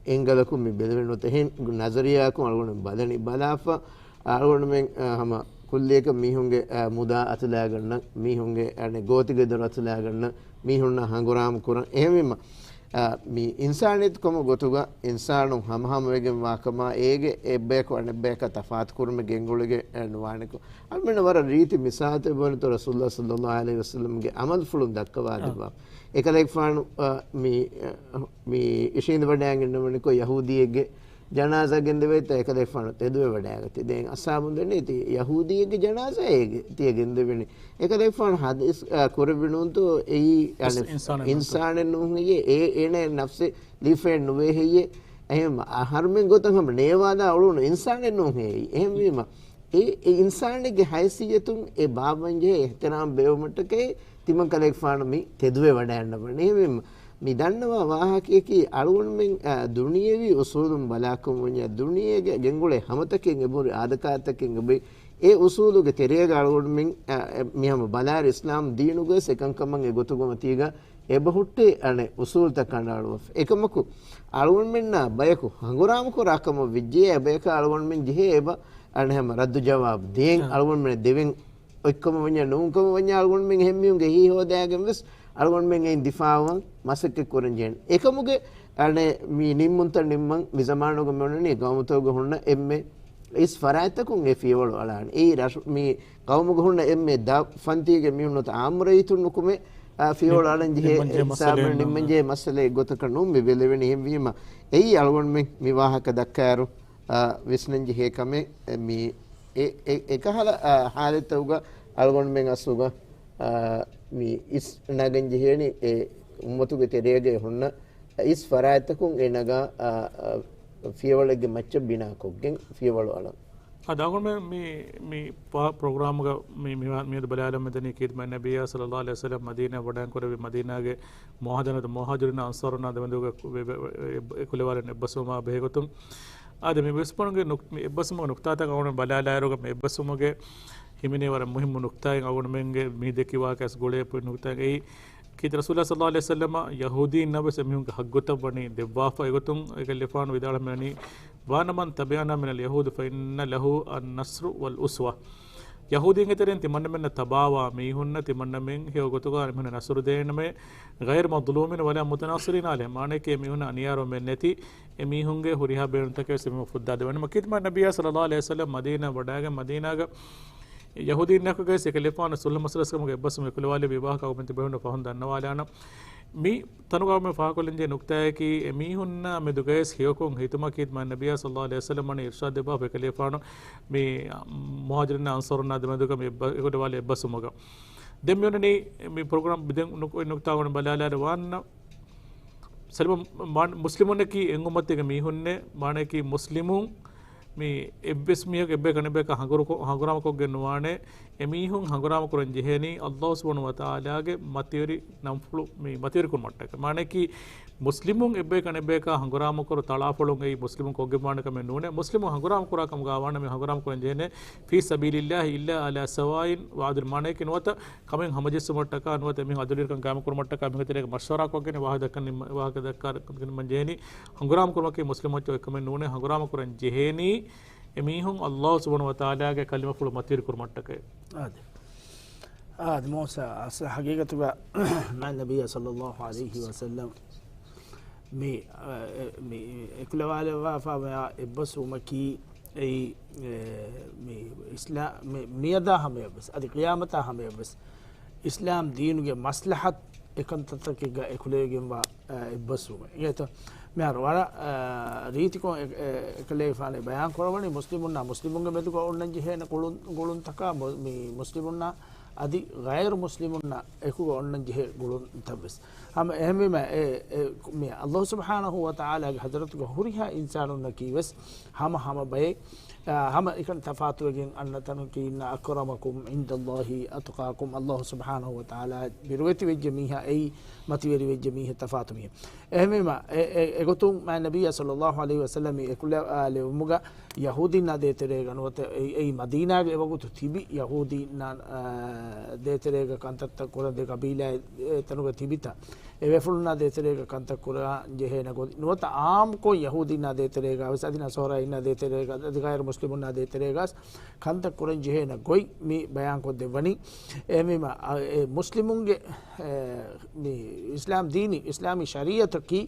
އެންގަލަކުން މި ބެލެވެނީ ނުވަތަ އެހެން ނަޒަރިއްޔާއަކުން އަޅުގަނޑު ބަލަނީ. ބަލާފަ އަޅުގަނޑުމެން، އާ، ހަމަ ކުއްލިއަކަށް މީހުންގެ، އާ، މުދާ އަތުލާގަންނަން، މީހުންގެ އަނެއް ގޯތިގެދޮރު އަތުލާގަންނަން، މީހުންނާ ހަނގުރާމަ ކުރަން. އެހެންވީމަ، އާ، މި އިންސާނިއްޔަތުކަމުގެ ގޮތުގަ އިންސާނުން ހަމަހަމަވެގެންވާކަމާ، އޭގެ އެއްބަޔަކު އަނެއްބަޔަކަށް ތަފާތުކުރުމެއް ގެންގުޅިގެން ނުވާނެކޮށް. އަޅުމެންނަށް ވަރަށް ރީތި މިސާލެއް ބުނެތޯ ރަސޫލުﷲ ޞައްލައްލާހު ޢަލައިހި ވަސައްލަމްގެ ޢަމަލުފުޅުން ދައްކަވާ ދެއްވާ. އެކަލޭގެފާނު، އަ، މި، އަ، މި އިށީނދެވަޑައިގެންނަވަނިކޮށް ޔަހޫދީއެއްގެ ޖަނާޒާ ގެންދެވޭތޯ އެކަލޭގެފާނު ތެދުވެވަޑައިގަތީ. ދެން އަޞްޙާބުން ދެންނެވި ތި ޔަހޫދީއެއްގެ ޖަނާޒާއޭ ތިޔަ ގެންދެވެނީ. އެކަލޭގެފާނު ޙަދީޘް، އަ، ކުރެއްވި ނޫންތޯ އެއީ އަނެއް އިންސާނެއް ނޫންތޯ؟ އިންސާނެއް ނޫން ހެއްޔޭ، އޭ އޭނައަށް ނަފްސެއް ލިބިފައެއް ނުވޭ ހެއްޔޭ. އެހެން އަހަރުމެން ގޮތަށް ހަމަ ނޭވާލާ އުޅުނު އިންސާނެއް ނޫން ހެއްޔޭ. އެހެންވީމަ އެ، އެ އިންސާނެއްގެ ހައިސިއްޔަތުން އެ ބާއްވަންޖެހޭ އިޙްތިރާމް ބޭއްވުމަށްޓަކައި ތިމަން ކަލޭގެފާނު މި ތެދުވެ ވަޑައިގަންނަވަނީ. އެހެންވީމަ މި ދަންނަވާ ވާހަކަޔަކީ އަޅުގަނޑުމެން، އަ، ދުނިޔެވީ އުޞޫލުން ބަލާކަމަށް ވަންޏާ ދުނިޔޭގެ ގެންގުޅޭ ހަމަތަކެއް އެބަހުރި އާދަކާދަތަކެއް އެބައި އެ އުސޫލުގެ ތެރޭގަ އަޅުގަނޑުމެން، އަ، އެ، މިހަމަ ބަލާއިރު އިސްލާމް ދީނުގައި އެކަންކަމަށް އެގޮތުގަ މަތީގަ އެބަހުއްޓޭ އަނެއް އުސޫލުތައް ކަނޑައަޅުވަފަ. އެކަމަކު، އަޅުގަނޑުމެންނާ ބަޔަކު ހަނގުރާމަ ކުރާ ކަމަށް ވެއްޖެޔާ، އެބަޔަކަށް އަޅުގަނޑުމެން ޖެހޭ އެބަ އަނެއް ހަމަ ރައްދު ޖަވާބު ދޭން. އަޅުގަނޑުމެން ދެވެން އޮތްކަމަށް ވަންޏާ ނޫންކަމަށް ވަންޏާ އަޅުގަނޑުމެން އެހެން މީހުންގެ ހިތް ހޯދާގެން ވެސް އަޅުގަނޑުމެން އެއިން ދިފާޢުވާން މަސައްކަތް ކުރަން ޖެހޭނެ. އެކަމުގެ އަނެއް މި ނިންމުންތައް ނިންމަން މި ޒަމާނުގަ މި އޮންނަނީ ގައުމުތަކުގަ ހުންނަ އެންމެ އިސް ފަރާތްތަކުން އެ ފިޔަވަޅު އަޅާނެ. އެއީ ރަށު-، މި ގައުމުގަ ހުންނަ އެންމެ ދަށް ފަންތީގެ މީހުން ނުވަތަ އާއްމު ރައްޔިތުން ނުކުމެ، އާ، ފިޔަވަޅު ނި-، އަޅަން ޖެހޭ ނިންމަން ޖެހޭ އެ ހިސާބުން މައްސަލައެއް ނިންމަން ނޫން. ޖެހޭ މައްސަލައެއް ގޮތަކަށް ނޫން މި ބެލެވެނީ. އެހެންވީމަ، އެއީ އަޅުގަނޑުމެން މި ވާހަކަ ދައްކާއިރު، އާ، ވިސްނަން ޖެހޭ ކަމެއް، އެ، މި، އެ، އެ، އެކަހަލަ، އާ، ޙާލަތްތަކުގަ އަޅުގަނޑުމެން އަސްލުގަ، އާ، މި އިސް ނަގަން ޖެހޭނީ އެ އުއްމަތުގެ ތެރޭގައި ހުންނަ އިސް ފަރާތްތަކުން އެ ނަގާ، އާ، އާ، ފިޔަވަޅެއްގެ މައްޗަށް ބިނާކޮށްގެން ފިޔަވަޅު އަޅަން. އަދި އަޅުގަނޑުމެން މި، މި ޕް-، ޕްރޮގްރާމުގަ މި، މި، މިއަދު ބަލާލަން މިދަނީ ކީރިތި މާތް ނަބިއްޔާ ޞައްލައްލާހު ޢަލައިހި ވަސައްލަމް މަދީނާ ވަޑައިން ކުރެއްވި މަދީނާގެ މުހާޖިރުން، މުހާޖިރުން އަންޞާރުންނާ ދެމެދުގަ ވެ-، ވެ-، ވެ-، އެކުލެވާލަން އެއްބަސްވުމާ ބެހޭގޮތުން. އާދެ، މި އެއްބަސްވުމުގެ ނުކް-، މި އެއްބަސްވުމުގެ ނުކްތާތައް އަޅުގަނޑު ބަލާލާއިރުގަ މި އެއްބަސްވުމުގެ ހިމެނޭ ވަރަށް މުހިއްމު ނުކްތާއެއް އަޅުގަނޑުމެންގެ މި ދެއްކި ވާހަކައަށް ގުޅޭ ޕޮއިންޓް ނުކްތާއެއް އެއީ، ކީރިތި ރަސޫލާ ޞައްލައްލާހު ޢަލައިހި ވަސައްލަމަ ޔަހޫދީންނަށް ވެސް އެމީހުންގެ ހައްގުތައް ވަނީ ދެއްވާފަ އެގޮތުން އެކަލޭގެފާނު ވިދާޅުވަނީ، ވާނަ، مَنْ تَبِعَنَا مِنَ الْيَهُودِ فَإِنَّ لَهُ النَّصْرَ وَالْأُسْوَةَ. ޔަހޫދީންގެ ތެރެއިން ތިމަންނަމެންނަށް ތަބާވާ މީހުންނަށް ތިމަންނަމެން ހެޔޮ ގޮތުގަ އެމީހުންނަށް ނަޞްރު ދޭނަމޭ، ޣައިރު މަޟްލޫމީން ވަލާ މުތަނައްޞިރީން އާލެ، މާނައަކީ އެމީހުންނަށް އަނިޔާރުވުމެއް ނެތި، އެމީހުންގެ ހުރިހާ ބޭނުންތަކެއް ވެސް އެމީހުން ފުއްދާދެވޭނެ. މަ ކީރިތި މާތް ނަބިއްޔާ ޞައްލައްލާހު ޢަލައިހި ވަސައްލަމް މަދީނާ ވަޑައިގެން މަދީނާގަ ޔަހޫދީންނާއެކުގައި އެކަލޭގެފާނު ޞުލްޙު މަސައްކަތްކަމުގެ އެއްބަސްވުމަށް އެކުލަވާލެއްވި ވާހަކަ އަޅުގަނޑުމެން ތިބޭފުޅުންނަށް ފަހުން ދަންނަވާލާނަން. މި ތަނުގަ މި ފާހަގަކޮށްލަންޖެހޭ ނުކްތާއަކީ، އެމީހުންނާ މެދުގައި ހެޔޮކޮށް ހިތުމަކީ މާތް ނަބިއްޔާ ޞައްލައްލާހު ޢަލައިހި ވަސައްލަމް އަންނަ އިރުޝާދު ދެއްވާފަ އެކަލޭގެފާނު މި މުހާޖިރުންނާ އަންޞާރުންނާ ދެމެދުގަ މި އެއްބަ-، އެކުލަވާލި އެއްބަސްވުމުގަ. ދެން މި އޮންނަނީ މި ޕްރޮގްރާމް ދެން ނުކް-، ނުކްތާ ގޮނޑި ބަލާލާނެ ވާންނަ. ސަލީމް މާ-، މުސްލިމުންނަކީ އެއް އުއްމަތެއްގެ މީހުންނޭ، މާނައަކީ މުސްލިމުން މި އެއްވެސް މީހަކު އެއްބަޔަކު އަނެއްބަޔަކާ ހަނގުރުކޮ-، ހަނގުރާމަކޮށްގެން ނުވާނެ. އެމީހުން ހަނގުރާމަކުރަން ޖެހޭނީ ﷲ ސުބްޙާނަހޫ ވަތަޢާލާގެ މަތިވެރި ނަންފުޅު މި މަތިވެރިކުރުމަށްޓަކައި. މާނައަކީ މުސްލިމުން އެއްބަޔަކު އަނެއްބަޔަކާ ހަނގުރާމަކުރު ތަޅާފޮޅުން އެއީ މުސްލިމުން ކޮށްގެންވާނެ ކަމެއް ނޫނޭ. މުސްލިމުން ހަނގުރާމަކުރާ ކަމުގަ ވާނަމަ ހަނގުރާމަކުރަން ޖެހޭނެ ފީ ސަބީލިﷲ އިއްލާ ޢަލާ ސަވާއިން ވަޢަދުލް، މާނައަކީ ނުވަތަ ކަމެއް ހަމަޖެއްސުމަށްޓަކާ ނުވަތަ އެމީހުން އަދުލުވެރިކަން ގާއިމުކުރުމަށްޓަކާ މީހުންގެ ތެރޭގަ މަޝްވަރާކޮށްގެން ވާހަކަ ދައްކަން ވާހަކަ ދައްކާ މަންޖެހެނީ ހަނގުރާމަކުރުމަކީ މުސްލިމުން އެކަމެއް ނޫނޭ. ހަނގުރާމަކުރަން ޖެހޭނީ އެމީހުން ﷲ ސުބްޙާނަހޫ ވަތަޢާލާގެ ކަލިމަފުޅު މަތިވެރިކުރުމަށްޓަކައި. އާދެ. އާދެ، މޫސާ، އަސް ހަގީގަތުގަ މާތް ނަބިއްޔާ ޞައްލައްލާހު ޢަލައިހި ވަސައްލަމް މި، އަ، އެ، މި އެކުލަވާލައްވާފައިވާ އެއްބަސްވުމަކީ އެއީ، އެ، މި އިސްލާ-، މި މިއަދާ ހަމަޔަށްވެސް، އަދި ޤިޔާމަތާ ހަމަޔަށްވެސް އިސްލާމް ދީނުގެ މަސްލަޙަތް އެކަންތައްތަކެއްގަ އެކުލެވިގެންވާ، އަ، އެއްބަސްވުމެއް. އިނގޭތޯ؟ މިހާރު ވަރަށް، އަ، ރީތިކޮށް އެ-، އެ-، އެކަލޭގެފާނު ބަޔާން ކުރައްވަނީ މުސްލިމުންނާ މުސްލިމުންގެ މެދުގަ އޮންނަން ޖެހޭނެ ގުޅުން-، ގުޅުންތަކާ މު-، މި މުސްލިމުންނާ އަދި ޣައިރު މުސްލިމުންނާ އެކުގަ އޮންނަން ޖެހޭ ގުޅުންތައްވެސް. ހަމަ އެހެންވީމަ އެ، އެ، މި ﷲ ސުބްޙާނަހޫ ވަތަޢާލާގެ ޙަޟްރަތުގަ ހުރިހާ އިންސާނުންނަކީވެސް ހަމަ ހަމަ ބައެއް، އާ، ހަމަ އެކަން ތަފާތުވެގެން އަންނަ ތަނަކީ، إِنَّ أَكْرَمَكُمْ عِندَ اللَّهِ أَتْقَاكُمْ. ﷲ ސުބްޙާނަހޫ ވަތަޢާލާ ބިރުވެތިވެއްޖެ މީހާ އެއީ މަތިވެރިވެއްޖެ މީހެއް، ތަފާތު މީހެއް. އެހެންވީމަ، އެ، އެ، އެގޮތުން މާތް ނަބިއްޔާ ޞައްލައްލާހު ޢަލައިހި ވަސައްލަމް މި އެކުލަވާލެވުމުގަ ޔަހޫދީންނާ ދޭތެރޭގަ ނުވަތަ އެ، އެއީ މަދީނާގެ އެވަގުތު ތިބި ޔަހޫދީންނާ، އާ، ދޭތެރޭގަ ކަންތައްތައް ކުރަން ދެ ޤަބީލާއެއް އެ ތަނުގަ ތިބިތަ، އެ ބޭފުޅުންނާ ދޭތެރޭގަ ކަންތައް ކުރަން ޖެހޭނެ ގޮތް ނުވަތަ ޢާއްމުކޮށް ޔަހޫދީންނާ ދޭތެރޭގަ ވެސް އަދި ނަޞާރާއިންނާ ދޭތެރޭގަ އަދި ޣައިރު މުސްލިމުންނާ ދޭތެރޭގަ ވެސް ކަންތައް ކުރަން ޖެހޭނެ ގޮތް މި ބަޔާންކޮށްދެއްވަނީ. އެހެންވީމަ، އަ، އެ މުސްލިމުންގެ، އެ، މި އިސްލާމް ދީނީ، އިސްލާމީ ޝަރީޢަތަކީ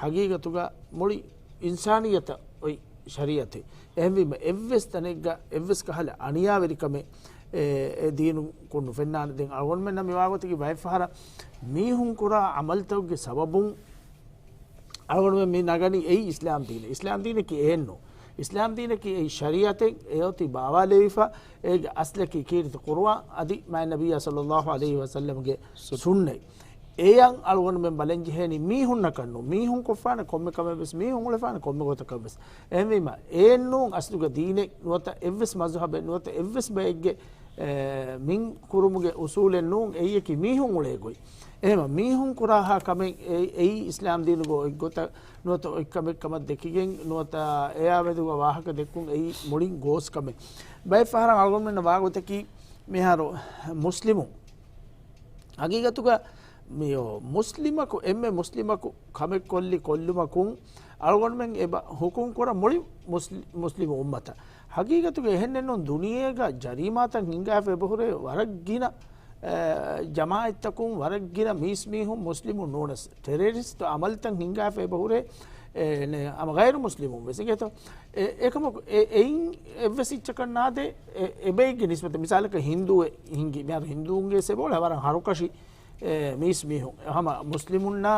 ހަގީގަތުގަ މުޅި އިންސާނިއްޔަތަށް އޮތް ޝަރީޢަތެއް. އެހެންވީމަ، އެއްވެސް ތަނެއްގަ އެއްވެސް ކަހަލަ އަނިޔާވެރިކަމެއް އެ، އެ ދީނުކޮށް ނުފެންނާނެ. ދެން އަޅުގަނޑުމެންނަށް މި ވާގޮތަކީ ބައެއްފަހަރަށް މީހުން ކުރާ ޢަމަލުތަކުގެ ސަބަބުން އަޅުގަނޑުމެން މި ނަގަނީ އެއީ އިސްލާމް ދީނެއް. އިސްލާމް ދީނަކީ އެއެއްނޫން. އިސްލާމް ދީނަކީ އެއީ ޝަރީޢަތެއް، އެއޮތީ ބާވާލެވިފަ، އޭގެ އަސްލަކީ ކީރިތި ޤުރުއާން އަދި މާތް ނަބިއްޔާ ޞައްލައްލާހު ޢަލައިހި ވަސައްލަމްގެ ސުންނަތް. އެޔަށް އަޅުގަނޑުމެން ބަލަން ޖެހޭނީ މީހުންނަކަށް ނޫން. މީހުން ކޮށްފާނެ ކޮންމެ ކަމެއް ވެސް، މީހުން އުޅެފާނެ ކޮންމެ ގޮތަކަށް ވެސް. އެހެންވީމަ، އެއެއްނޫން އަސްލުގަ ދީނެއް ނުވަތަ އެއްވެސް މަޒުހަބެއް ނުވަތަ އެއްވެސް ބައެއްގެ، އެ، މިން ކުރުމުގެ އުސޫލެއް ނޫން. އެއީއަކީ މީހުން އުޅޭ ގޮތް. އެހެންވީމަ، މީހުން ކުރާހާ ކަމެއް އެ-، އެއީ އިސްލާމް ދީނުގަ އޮތް ގޮތަށް ނުވަތަ އޮތް ކަމެއް ކަމަށް ދެކިގެން ނުވަތަ އެއާ މެދުގަ ވާހަކަ ދެއްކުން އެއީ މުޅިން ގޯސް ކަމެއް. ބައެއް ފަހަރަށް އަޅުގަނޑުމެންނަށް ވާގޮތަކީ މިހާރު މުސްލިމުން ހަގީގަތުގަ މިއޮ، މުސްލިމަކު، އެންމެ މުސްލިމަކު ކަމެއް ކޮށްލި ކޮށްލުމަކުން އަޅުގަނޑުމެން އެބަ ހުކުމް ކުރަން މުޅި މުސްލި-، މުސްލިމު އުއްމަތަށް. ހަގީގަތުގަ އެހެންނެއްނޫން. ދުނިޔޭގަ ޖަރީމާތައް ހިނގާފަ އެބަހުރޭ ވަރަށް ގިނަ، އެ، ޖަމާޢަތްތަކުން ވަރަށް ގިނަ މީސް މީހުން މުސްލިމުން ނޫނަސް. ޓެރަރިސްޓް ޢަމަލުތައް ހިނގާފަ އެބަހުރޭ، އެ، ނެ، ހަމަ ޣައިރު މުސްލިމުން ވެސް. އިނގޭތޯ؟ އެ، އެކަމަކު އެ، އެއިން އެއްވެސް އެއްޗަކަށް ނާދޭ، އެ، އެބައެއްގެ ނިސްބަތަށް. މިސާލަކަށް ހިންދޫއެއް ހިނގި، މިހާރު ހިންދޫންގެ ސެބޯޅަ ވަރަށް ހަރުކަށި އެ، މީސް މީހުން ހަމަ މުސްލިމުންނާ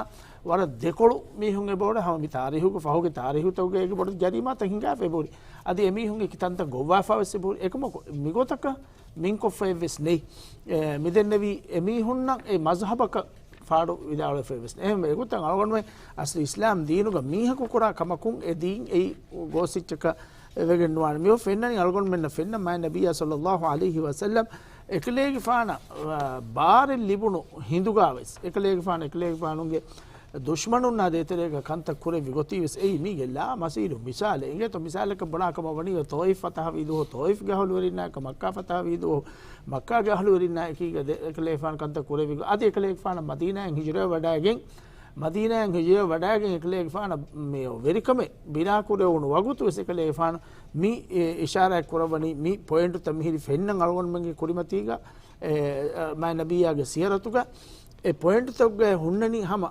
ވަރަށް ދެކޮޅު މީހުން އެބައުޅޭ. ހަމަ މި ތާރީހުގެ ފަހުގެ ތާރީހުތަކުގައި އޭގެ ބޮޑު ޖަރީމާތައް ހިނގާފަ އެބަހުރި. އަދި އެމީހުންގެ ކިތަންތައް ގޮއްވާފަ ވެސް އެބަހުރި. އެކަމަކު މިގޮތަކަށް މިންކޮށްފައެއް ވެސް ނެތް. އެ، މިދެންނެވީ އެމީހުންނަށް އެ މަޒްހަބަކަށް ފާޑު ވިދާޅުވެފައެއް ވެސް ނެތް. އެހެންވެ، އެގޮތަށް އަޅުގަނޑުމެން އަސްލު އިސްލާމް ދީނުގަ މީހަކު ކުރާ ކަމަކުން އެ ދީން އެއީ ގޯސް އެއްޗަކަށް ވެގެން ނުވާނެ. މިއޮ ފެންނަނީ އަޅުގަނޑުމެންނަށް ފެންނަ މާތް ނަބިއްޔާ ޞައްލައްލާހު ޢަލައިހި ވަސައްލަމް އެކަލޭގެފާނަށް، އާ، ބާރެއް ލިބުނު ހިނދުގާވެސް، އެކަލޭގެފާނު، އެކަލޭގެފާނުގެ ދުޝްމަނުންނާ ދޭތެރޭގަ ކަންތައް ކުރެއްވި ގޮތީވެސް އެއީ މީގެ ލާ މަސީރު މިސާލެއް. އިނގޭތޯ މިސާލަކަށް ބުނާ ކަމަށް ވަނީ ތޯއިފް ފަތަހަވީ ދުވަހު ތޯއިފްގެ އަހުލުވެރިންނާއެކު މައްކާ ފަތަހަވީ ދުވަހު މައްކާގެ އަހުލުވެރިންނާ އެކީގަ ދެ-، އެކަލޭގެފާނު ކަންތައް ކުރެއްވި ގޮ-، އަދި އެކަލޭގެފާނަށް މަދީނާއިން ހިޖުރަވެވަޑައިގެން މަދީނާއިން ހިޖުރަ ވަޑައިގެން އެކަލޭގެފާނަށް މި ވެރިކަމެއް ބިނާކުރެވުނު ވަގުތު ވެސް އެކަލޭގެފާނު މި އިޝާރާތް ކުރައްވަނީ މި ޕޮއިންޓުތައް މިހިރި ފެންނަން އަޅުގަނޑުމެންގެ ކުރިމަތީގަ، މާތް ނަބިއްޔާގެ ސިޔަރަތުގަ އެ ޕޮއިންޓުތަކުގައި ހުންނަނީ ހަމަ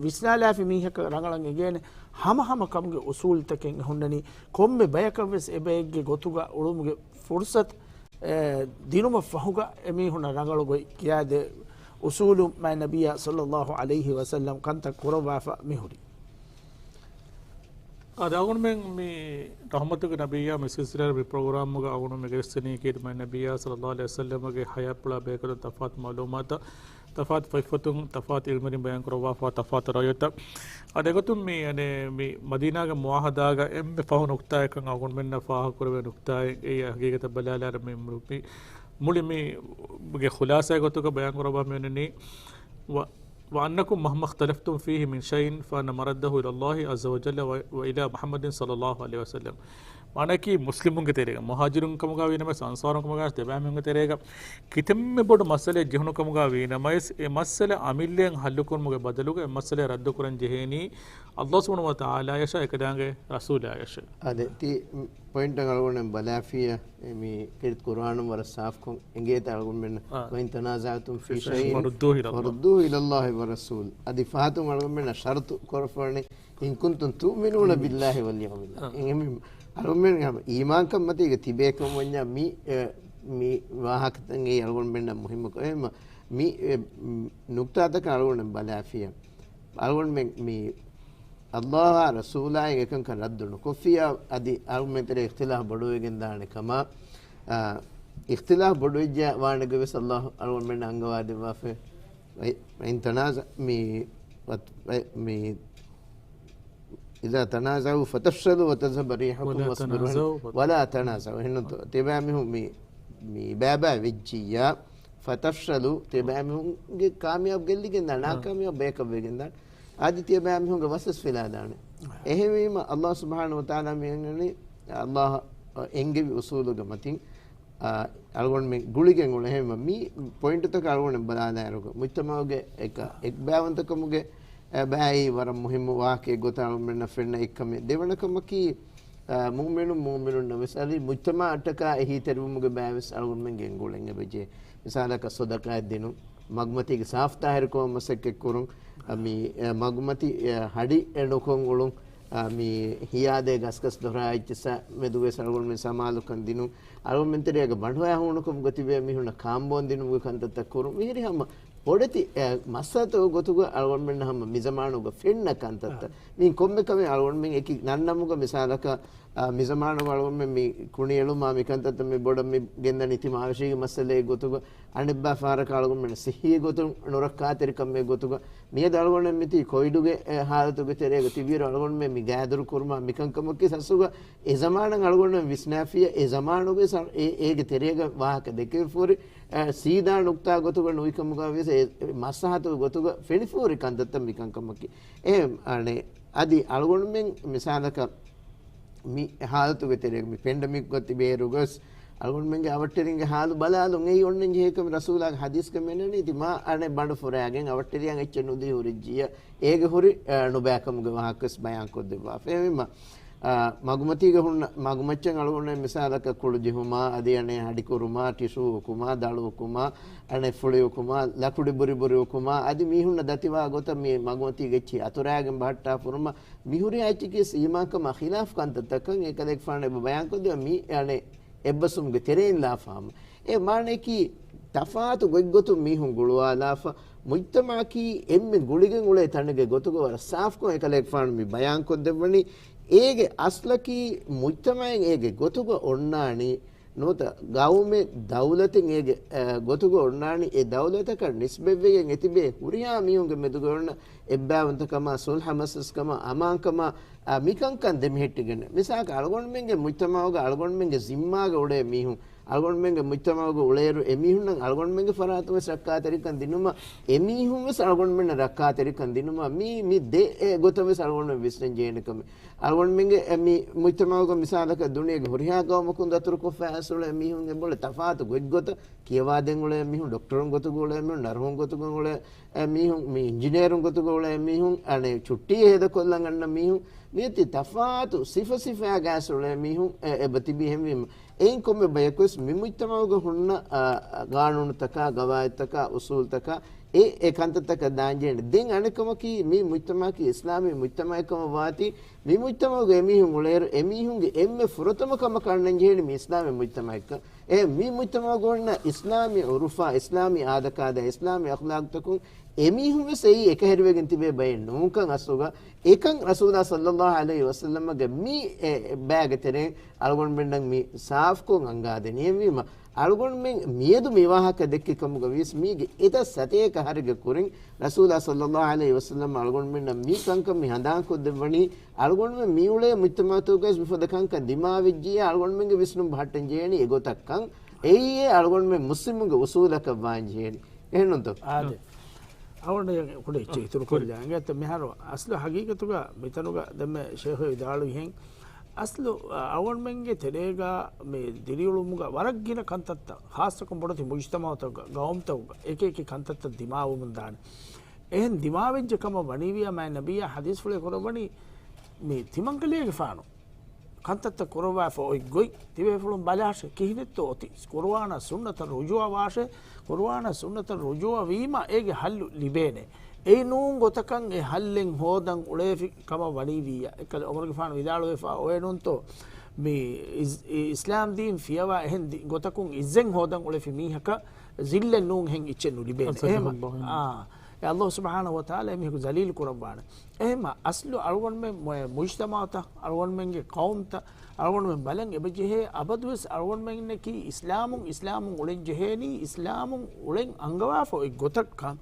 ވިސްނާލާފި މީހަކަށް ރަނގަޅަށް އެނގޭނެ ހަމަ ހަމަ ކަމުގެ އުސޫލުތަކެއް ހުންނަނީ ކޮންމެ ބަޔަކަށް ވެސް އެބައެއްގެ ގޮތުގަ އުޅުމުގެ ފުރުސަތު އެ، ދިނުމަށް ފަހުގަ އެމީހުންނަށް ރަނގަޅު ގޮތް ކިޔާދޭ އުސޫލު މާތް ނަބިއްޔާ ޞައްލައްލާހު ޢަލައިހި ވަސައްލަމް ކަންތައް ކުރައްވާފަ މިހުރީ. އާދެ، އަޅުގަނޑުމެން މި ރަޙުމަތުގެ ނަބިއްޔާ މި ސިލްސިލާ މި ޕްރޮގްރާމުގަ އަޅުގަނޑުމެން ގެނެސްދިނީ ކީރިތި މާތް ނަބިއްޔާ ޞައްލައްލާހު ޢަލައިހި ވަސައްލަމްގެ ޙަޔާތްޕުޅާ ބެހޭގޮތުން ތަފާތު މަޢުލޫމާތު، ތަފާތު ފޮތްފޮތުން، ތަފާތު ޢިލްމުވެރިން ބަޔާން ކުރައްވާފަ، ތަފާތު ރައުޔުތައް. އަދި އެގޮތުން މި، އަނެ، މި މަދީނާގެ މުޢާހަދާގަ އެންމެ ފަހު ނުކްތާއެއްކަން އަޅުގަނޑުމެންނަށް ފާހަގަކުރެވޭ ނުކްތާއެއް. އެއީ ހަގީގަތަށް ބަލާލާއިރު މި، މި، މި މުޅި މި ގެ ޚުލާސާ ގޮތުގަ ބަޔާން ކުރައްވާ މި އޮންނަނީ، ވަ، وأنكم مهما اختلفتم فيه من شيء فإن مرده إلى الله عز وجل و، وإلى محمد صلى الله عليه وسلم. މާނައަކީ މުސްލިމުންގެ ތެރޭގަ، މުހާޖިރުން ކަމުގަ ވީނަމަވެސް، އަންޞާރުން ކަމުގަ ވެސް، ދެބައިމީހުންގެ ތެރޭގަ ކިތަންމެ ބޮޑު މައްސަލައެއް ޖެހުނު ކަމުގަ ވީނަމަވެސް، އެ މައްސަލަ އަމިއްލައިން ހައްލުކުރުމުގެ ބަދަލުގަ އެ މައްސަލަ ރައްދުކުރަން ޖެހޭނީ ﷲ ސުބްޙާނަހޫ ވަތަޢާލާޔަށާ އެކަލާނގެ ރަސޫލާޔަށެވެ. އާދެ، ތި ޕޮއިންޓަށް އަޅުގަނޑުމެން ބަލާފިއްޔާ، އެ މި ކީރިތި ޤުރުއާނުން ވަރަށް ސާފުކޮށް އެނގޭތަ އަޅުގަނޑުމެންނަށް، އާ. وإن تنازعتم في شيء فردوه إلى الله. فردوه إلى الله والرسول. އަދި ފަހަތުން އަޅުގަނޑުމެންނަށް ޝަރުޠު ކުރައްވަނީ، إن كنتم تؤمنون بالله واليوم الآخر. އާ. އެހެންވީމަ، އަޅުގަނޑުމެން ހަމަ އީމާންކަން މަތީގަ ތިބޭކަމަށް ވަންޏާ މި، އެ، މި ވާހަކަތައް އެއީ އަޅުގަނޑުމެންނަށް މުހިއްމު ކަމެއް. އެހެންވީމަ، މި، އެ، ނުކްތާތަކަށް އަޅުގަނޑުމެން ބަލާފިއްޔާ. އަޅުގަނޑުމެން މި ﷲ އާ ރަސޫލާއިން އެކަންކަން ރައްދު ނުކޮށްފިއްޔާ، އަދި އަޅުގަނޑުމެން ތެރޭ އިޚްތިލާފް ބޮޑުވެގެން ދާނެ ކަމަށް، އާ، އިޚްތިލާފް ބޮޑުވެއްޖެ ވާނެގޮތް ވެސް ﷲ އަޅުގަނޑުމެންނަށް އަންގަވާދެއްވާފައި. ވައި، ވައިން ތަނާޒަ، މި، ވަތް، ވައި، މި، إذا تنازعوا فتفشلوا وتذهب ريحكم ولا واصبروا. تنازعوا. ولا تنازعوا. އެހެންނު ތިބާމީހުން މި، މި ބައިބައި ވެއްޖިއްޔާ، فتفشلوا، ތިބާމީހުންގެ ކާމިޔާބު ގެއްލިގެން ދާނެ، އާ. ނާކާމިޔާބު ބަޔަކަށް ވެގެން ދާނެ. އަދި ތިޔަބައިމީހުންގެ ވަސްވަސް ފިލާދާނެ. އެހެންވީމަ، ﷲ ސުބްޙާނަހޫ ވަތަޢާލާ މި އަންގަނީ، ﷲ އެންގެވި އުސޫލުގެ މަތިން، އާ، އަޅުގަނޑުމެން ގުޅިގެން އުޅޭ. އެހެންވީމަ، މި ޕޮއިންޓުތަކަށް އަޅުގަނޑު ބަލާލާއިރުގަ، މުޖްތަމަޢުގެ އެކަ، އެއްބައިވަންތަކަމުގެ، އެ، ބައި ވަރަށް މުހިއްމު ވާހަކައެއް ގޮތަށް އަޅުގަނޑުމެންނަށް ފެންނަ އެއްކަމެއް. ދެވަނަ ކަމަކީ، އާ، މުއުމިނުން މުއުމިނުންނަށް ވެސް އަދި މުޖްތަމަޢަށްޓަކާ އެހީތެރިވުމުގެ ބައި ވެސް އަޅުގަނޑުމެން ގެންގުޅެން އެބަޖެހޭ. މިސާލަކަށް ޞަދަޤާތް ދިނުން، މަގުމަތީގެ ސާފުތާހިރުކަމަށް މަސައްކަތްކުރުން، އަ، މި، އެ، މަގުމަތި، އެ، ހަޑި، އެ، ނުކޮށް އުޅުން، އަ، މި ހިޔާދޭ ގަސްގަސް ދޮރާ އެއްޗިއްސާ މެދުގައި އަޅުގަނޑުމެން ސަމާލުކަން ދިނުން، އަޅުގަނޑުމެން ތެރޭގަ ބަނޑުހޮޔާ ހޫނުކަމުގަ ތިބޭ މީހުންނަށް ކާންބޯން ދިނުމުގެ ކަންތައްތައް ކުރުން. މިހިރި ހަމަ ބޮޑެތި، އެ، މައްސަލަތަކުގެ ގޮތުގަ އަޅުގަނޑުމެންނަށް ހަމަ މިޒަމާނުގަ ފެންނަ ކަންތައްތައް. އާ. މި ކޮންމެ ކަމެއް އަޅުގަނޑުމެން އެކި ނަންނަމުގަ މިސާލަކަށް، އާ، މިޒަމާނުގަ އަޅުގަނޑުމެން މި ކުނިއެޅުމާ މިކަންތައްތައް މި ބޮޑަށް މި ގެންދަނީ ތިމާވެށީގެ މައްސަލައެއް ގޮތުގަ، އަނެއްބާ ފަހަރަކަށް އަޅުގަނޑުމެން ސިއްހީ ގޮތުން ނުރައްކާތެރިކަމެއް ގޮތުގަ، މިއަދު އަޅުގަނޑުމެން މިތީ ކޮވިޑުގެ، އެ، ހާލަތުގެ ތެރޭގަ ތިބިއިރު އަޅުގަނޑުމެން މި ގާތްދުރު ކުރުމާ މިކަންކަމަކީ ސަސްގަ އެ ޒަމާނަށް އަޅުގަނޑުމެން ވިސްނާފިއްޔާ، އެ ޒަމާނުގެ ސަ، އެ، އޭގެ ތެރޭގަ ވާހަކަ ދެކެވިފަހުރި، އެ، ސީދާ ނުކްތާ ގޮތުގަ ނުވިކަމުގަ ވިޔަސް އެ، އެ މަސްލަހަތުގެ ގޮތުގަ ފެނިފަހުރި ކަންތައްތައް މިކަންކަމަކީ. އެ، އަނެއް، އަދި އަޅުގަނޑުމެން މިސާލަކަށް މި ހާލަތުގެ ތެރޭގަ މި ޕެންޑެމިކްގަ ތިބޭއިރު ގޮސް އަޅުގަނޑުމެންގެ އަވަށްޓެރިންގެ ހާލު ބަލާލުން އެއީ އޮންނަން ޖެހޭ ކަމެއް. ރަސޫލާގެ ޙަދީޘްގަ މި އަންނަނީ ތި މާ އަނެއް ބަނޑު ފުރާގެން އަވަށްޓެރިޔާ އެއްޗެއް ނުދީ ހުރެއްޖިއްޔާ އޭގެ ހުރި، އަ، ނުބައިކަމުގެ ވާހަކަވެސް ބަޔާންކޮށްދެއްވާފަ. އެހެންވީމަ، އާ، މަގުމަތީގަ ހުންނަ މަގުމައްޗަށް އަޅުގަނޑުމެން މިސާލަކަށް ކުޅު ޖެހުމާ، އަދި އަނެއް ހަޑި ކުރުމާ، ޓިޝޫ އުކުމާ، ދަޅު އުކުމާ، އަނެއް ފުޅި އުކުމާ، ލަކުޑި ބުރި ބުރި އުކުމާ، އަދި މީހުންނަށް ދަތިވާ ގޮތަށް މި މަގުމަތީގެ އެއްޗިހި އަތުރާގެން ބަހައްޓާ ފުރުމަށް މިހުރި އެއްޗަކީ އީމާންކަމާ ޚިލާފު ކަންތައްތަކަށް އެކަލޭގެފާނު އެބަ ބަޔާންކޮށްދެއްވާ މި އަނެއް އެއްބަސްވުމުގެ ތެރެއިން ލާފަ ހަމަ. އެ މާނައަކީ ތަފާތު ގޮތްގޮތުން މީހުން ގުޅުވާލާފަ، މުޖްތަމަޢަކީ އެންމެ ގުޅިގެން އުޅޭ ތަނެއްގެ ގޮތުގަ ވަރަށް ސާފުކޮށް އެކަލޭގެފާނު މި ބަޔާންކޮށްދެއްވަނީ. އޭގެ އަސްލަކީ މުޖްތަމަޢެއް އޭގެ ގޮތުގަ އޮންނާނީ، ނުވަތަ ގައުމެއް ދައުލަތެއް އޭގެ، އަ، ގޮތުގަ އޮންނާނީ، އެ ދައުލަތަކަށް ނިސްބަތްވެގެން އެތިބޭ ހުރިހާ މީހުންގެ މެދުގަ އޮންނަ އެއްބައިވަންތަކަމާ، ސުލްހަ މަސަލަސްކަމާ، އަމާންކަމާ، އާ، މިކަންކަން ދެމެހެއްޓިގެން. މިސާލަކަށް އަޅުގަނޑުމެންގެ މުޖްތަމަޢުގަ އަޅުގަނޑުމެންގެ ޒިންމާގަ އުޅޭ މީހުން އަޅުގަނޑުމެންގެ މުޖްތަމަޢުގަ އުޅޭއިރު އެމީހުންނަށް އަޅުގަނޑުމެންގެ ފަރާތުން ވެސް ރައްކާތެރިކަން ދިނުމަށް، އެމީހުން ވެސް އަޅުގަނޑުމެންނަށް ރައްކާތެރިކަން ދިނުމަށް، މީ، މި ދެ އެ ގޮތަށް ވެސް އަޅުގަނޑުމެން ވިސްނަން ޖެހޭނެ ކަމެއް. އަޅުގަނޑުމެންގެ އެ މި މުޖްތަމަޢުގަ މިސާލަކަށް ދުނިޔޭގެ ހުރިހާ ޤައުމަކުން ދަތުރުކޮށްފަ އައިސް އުޅޭ މީހުން އެބައުޅޭ ތަފާތު ގޮތްގޮތަށް ކިޔަވާދޭން އުޅޭ މީހުން، ޑޮކްޓަރުން ގޮތުގަ އުޅޭ މީހުން، ނަރުހުން ގޮތުގަ އުޅޭ އެ މީހުން، މި އިންޖިނޭރުން ގޮތުގަ އުޅޭ މީހުން، އަނެއް ޗުއްޓީ ހޭދަކޮށްލަން އަންނަ މީހުން، މިއޮތީ ތަފާތު ސިފަ ސިފައާ ގާސް އުޅޭ މީހުން އެ، އެބަ ތިބީ. އެހެންވީމަ، އެއިން ކޮންމެ ބަޔަކުވެސް މި މުޖްތަމަޢުގަ ހުންނަ، އާ، ގާނޫނުތަކާ، ގަވާއިދުތަކާ، އުސޫލުތަކާ، އެ، އެ ކަންތައްތަކަށް ދާންޖެހޭނެ. ދެން އަނެއްކަމަކީ، މި މުޖްތަމަޢަކީ އިސްލާމީ މުޖްތަމަޢެއް ކަމަށް ވާތީ، މި މުޖްތަމަޢުގަ އެމީހުން އުޅޭއިރު، އެމީހުންގެ އެންމެ ފުރަތަމަ ކަމަކަށް އަންނަން ޖެހޭނީ މި އިސްލާމީ މުޖްތަމަޢެއްކަން. އެ މި މުޖްތަމަޢުގަ އޮންނަ އިސްލާމީ ޢުރުފާ، އިސްލާމީ އާދަކާދަ، އިސްލާމީ އަޚްލާޤުތަކުން އެމީހުން ވެސް އެއީ އެކަހެރިވެގެން ތިބޭ ބައެއް ނޫންކަން އަސްލުގަ، އެކަން ރަސޫލާ ޞައްލައްލާހު ޢަލައިހި ވަސައްލަމްގެ މި އެ ބައިގެ ތެރެއިން އަޅުގަނޑުމެންނަށް މި ސާފުކޮށް އަންގާދެނީ. އެހެންވީމަ، އަޅުގަނޑުމެން މިއަދު މި ވާހަކަ ދެއްކި ކަމުގަ ވިޔަސް މީގެ އެތައް ސަތޭކަ އަހަރެއްގެ ކުރިން ރަސޫލާ ޞައްލައްލާހު ޢަލައިހި ވަސައްލަމް އަޅުގަނޑުމެންނަށް މި ކަންކަން މި ހަނދާންކޮށްދެއްވަނީ، އަޅުގަނޑުމެން މިއުޅޭ މުޖްތަމަޢުތަކުގަވެސް މިފަދަ ކަންކަން ދިމާވެއްޖިއްޔާ އަޅުގަނޑުމެންގެ ވިސްނުން ބަހައްޓަން ޖެހޭނީ އެގޮތަށްކަން. އެއީ އެ އަޅުގަނޑުމެން މުސްލިމުންގެ އުސޫލަކަށް ވާން ޖެހޭނީ. އެހެންނޫންތޯ؟ އާދެ. އަޅުގަނޑު ކުޑަ އެއްޗެއް އިތުރު ކޮށްލާ. އިނގޭތަ މިހާރު އަސްލު ހަގީގަތުގަ މިތަނުގަ ދެންމެ ޝޭޚު ވިދާޅުވިހެން، އަސްލު އަޅުގަނޑުމެންގެ ތެރޭގަ މި ދިރިއުޅުމުގަ ވަރަށް ގިނަ ކަންތައްތައް، ޚާއްޞަކޮށް ބޮޑެތި މުޖްތަމަޢުތަކުގަ، ގައުމުތަކުގަ އެކި އެކި ކަންތައްތައް ދިމާވަމުން ދާނެ. އެހެން ދިމާވެއްޖެ ކަމަށް ވަނީވިޔާ މާތް ނަބިއްޔާ ޙަދީޘްފުޅެއް ކުރައްވަނީ، މި ތިމަންކަލޭގެފާނު ކަންތައްތައް ކުރައްވާފަ އޮތް ގޮތް ތިބޭފުޅުން ބަލާށޭ، ކިހިނެއްތޯ އޮތީ؟ ޤުރުއާނާ ސުންނަތަށް ރުޖޫޢަވާށޭ، ޤުރުއާނާ ސުންނަތަށް ރުޖޫޢަވީމަ އޭގެ ޙައްލު ލިބޭނެ. އެއިނޫން ގޮތަކަށް އެ ޙައްލެއް ހޯދަން އުޅޭފި ކަމަށް ވަނީވިއްޔާ، އެއްކަލަ ޢުމަރުގެފާނު ވިދާޅުވެފަ އޮވޭނޫންތޯ؟ މި އިސް-، އި-، އިސްލާމް ދީން ފިޔަވާ އެހެން ދި-، ގޮތަކުން އިއްޒަތް ހޯދަން އުޅެފި މީހަކަށް ޒިއްލަތް ނޫން އެހެން އެއްޗެއް ނުލިބޭނެ. އެހެމަ، އާ، އެ ﷲ ސުބްޙާނަހޫ ވަތަޢާލާ އެމީހަކު ޒަލީލު ކުރައްވާނެ. އެހެމަ އަސްލު އަޅުގަނޑުމެން މު-، މުޖްތަމަޢުތައް، އަޅުގަނޑުމެންގެ ޤައުމުތައް، އަޅުގަނޑުމެން ބަލަން އެބަޖެހޭ އަބަދުވެސް އަޅުގަނޑުމެންނަކީ އިސްލާމުން، އިސްލާމުން އުޅެން ޖެހޭނީ، އިސްލާމުން އުޅެން އަންގަވާފަ އޮތް ގޮތަށްކަން.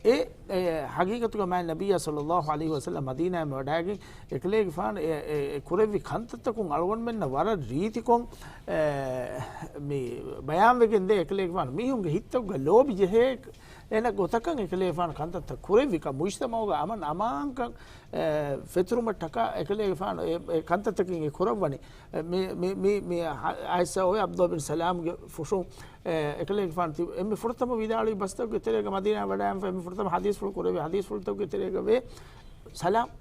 އެ، އެ، ޙަޤީޤަތުގަ މާތް ނަބިއްޔާ ޞައްލައްލާހު ޢަލައިހި ވަސައްލަމް މަދީނާއަށް ވަޑައިގެން އެކަލޭގެފާނު އެ، އެ، އެ ކުރެއްވި ކަންތައްތަކުން އަޅުގަނޑުމެންނަށް ވަރަށް ރީތިކޮށް، އެ، މި ބަޔާންވެގެން ދޭ. އެކަލޭގެފާނު މީހުންގެ ހިތްތަކުގަ ލޯބި ޖެހޭ އޭނަ ގޮތަކަށް އެކަލޭގެފާނު ކަންތައްތައް ކުރެއްވިކަން، މުޖްތަމަޢުގަ އަމަން އަމާންކަން، އެ، ފެތުރުމަށްޓަކާ އެކަލޭގެފާނު އެ، އެ ކަންތައްތަކެއް އެ ކުރައްވަނީ. އެ، މި، މި، މި، މި އަ-، އައިސާ އޮތް ޢަބްދުﷲ ބިން ސަލާމްގެ ފުށުން، އެ، އެކަލޭގެފާނު ތި-، އެންމެ ފުރަތަމަ ވިދާޅުވި ބަސްތަކުގެ ތެރޭގަ މަދީނާއަށް ވަޑައިގެންފަ އެންމެ ފުރަތަމަ ޙަދީޘްފުޅު ކުރެއްވި ޙަދީޘްފުޅުތަކުގެ ތެރޭގަ ވޭ، ސަލާމް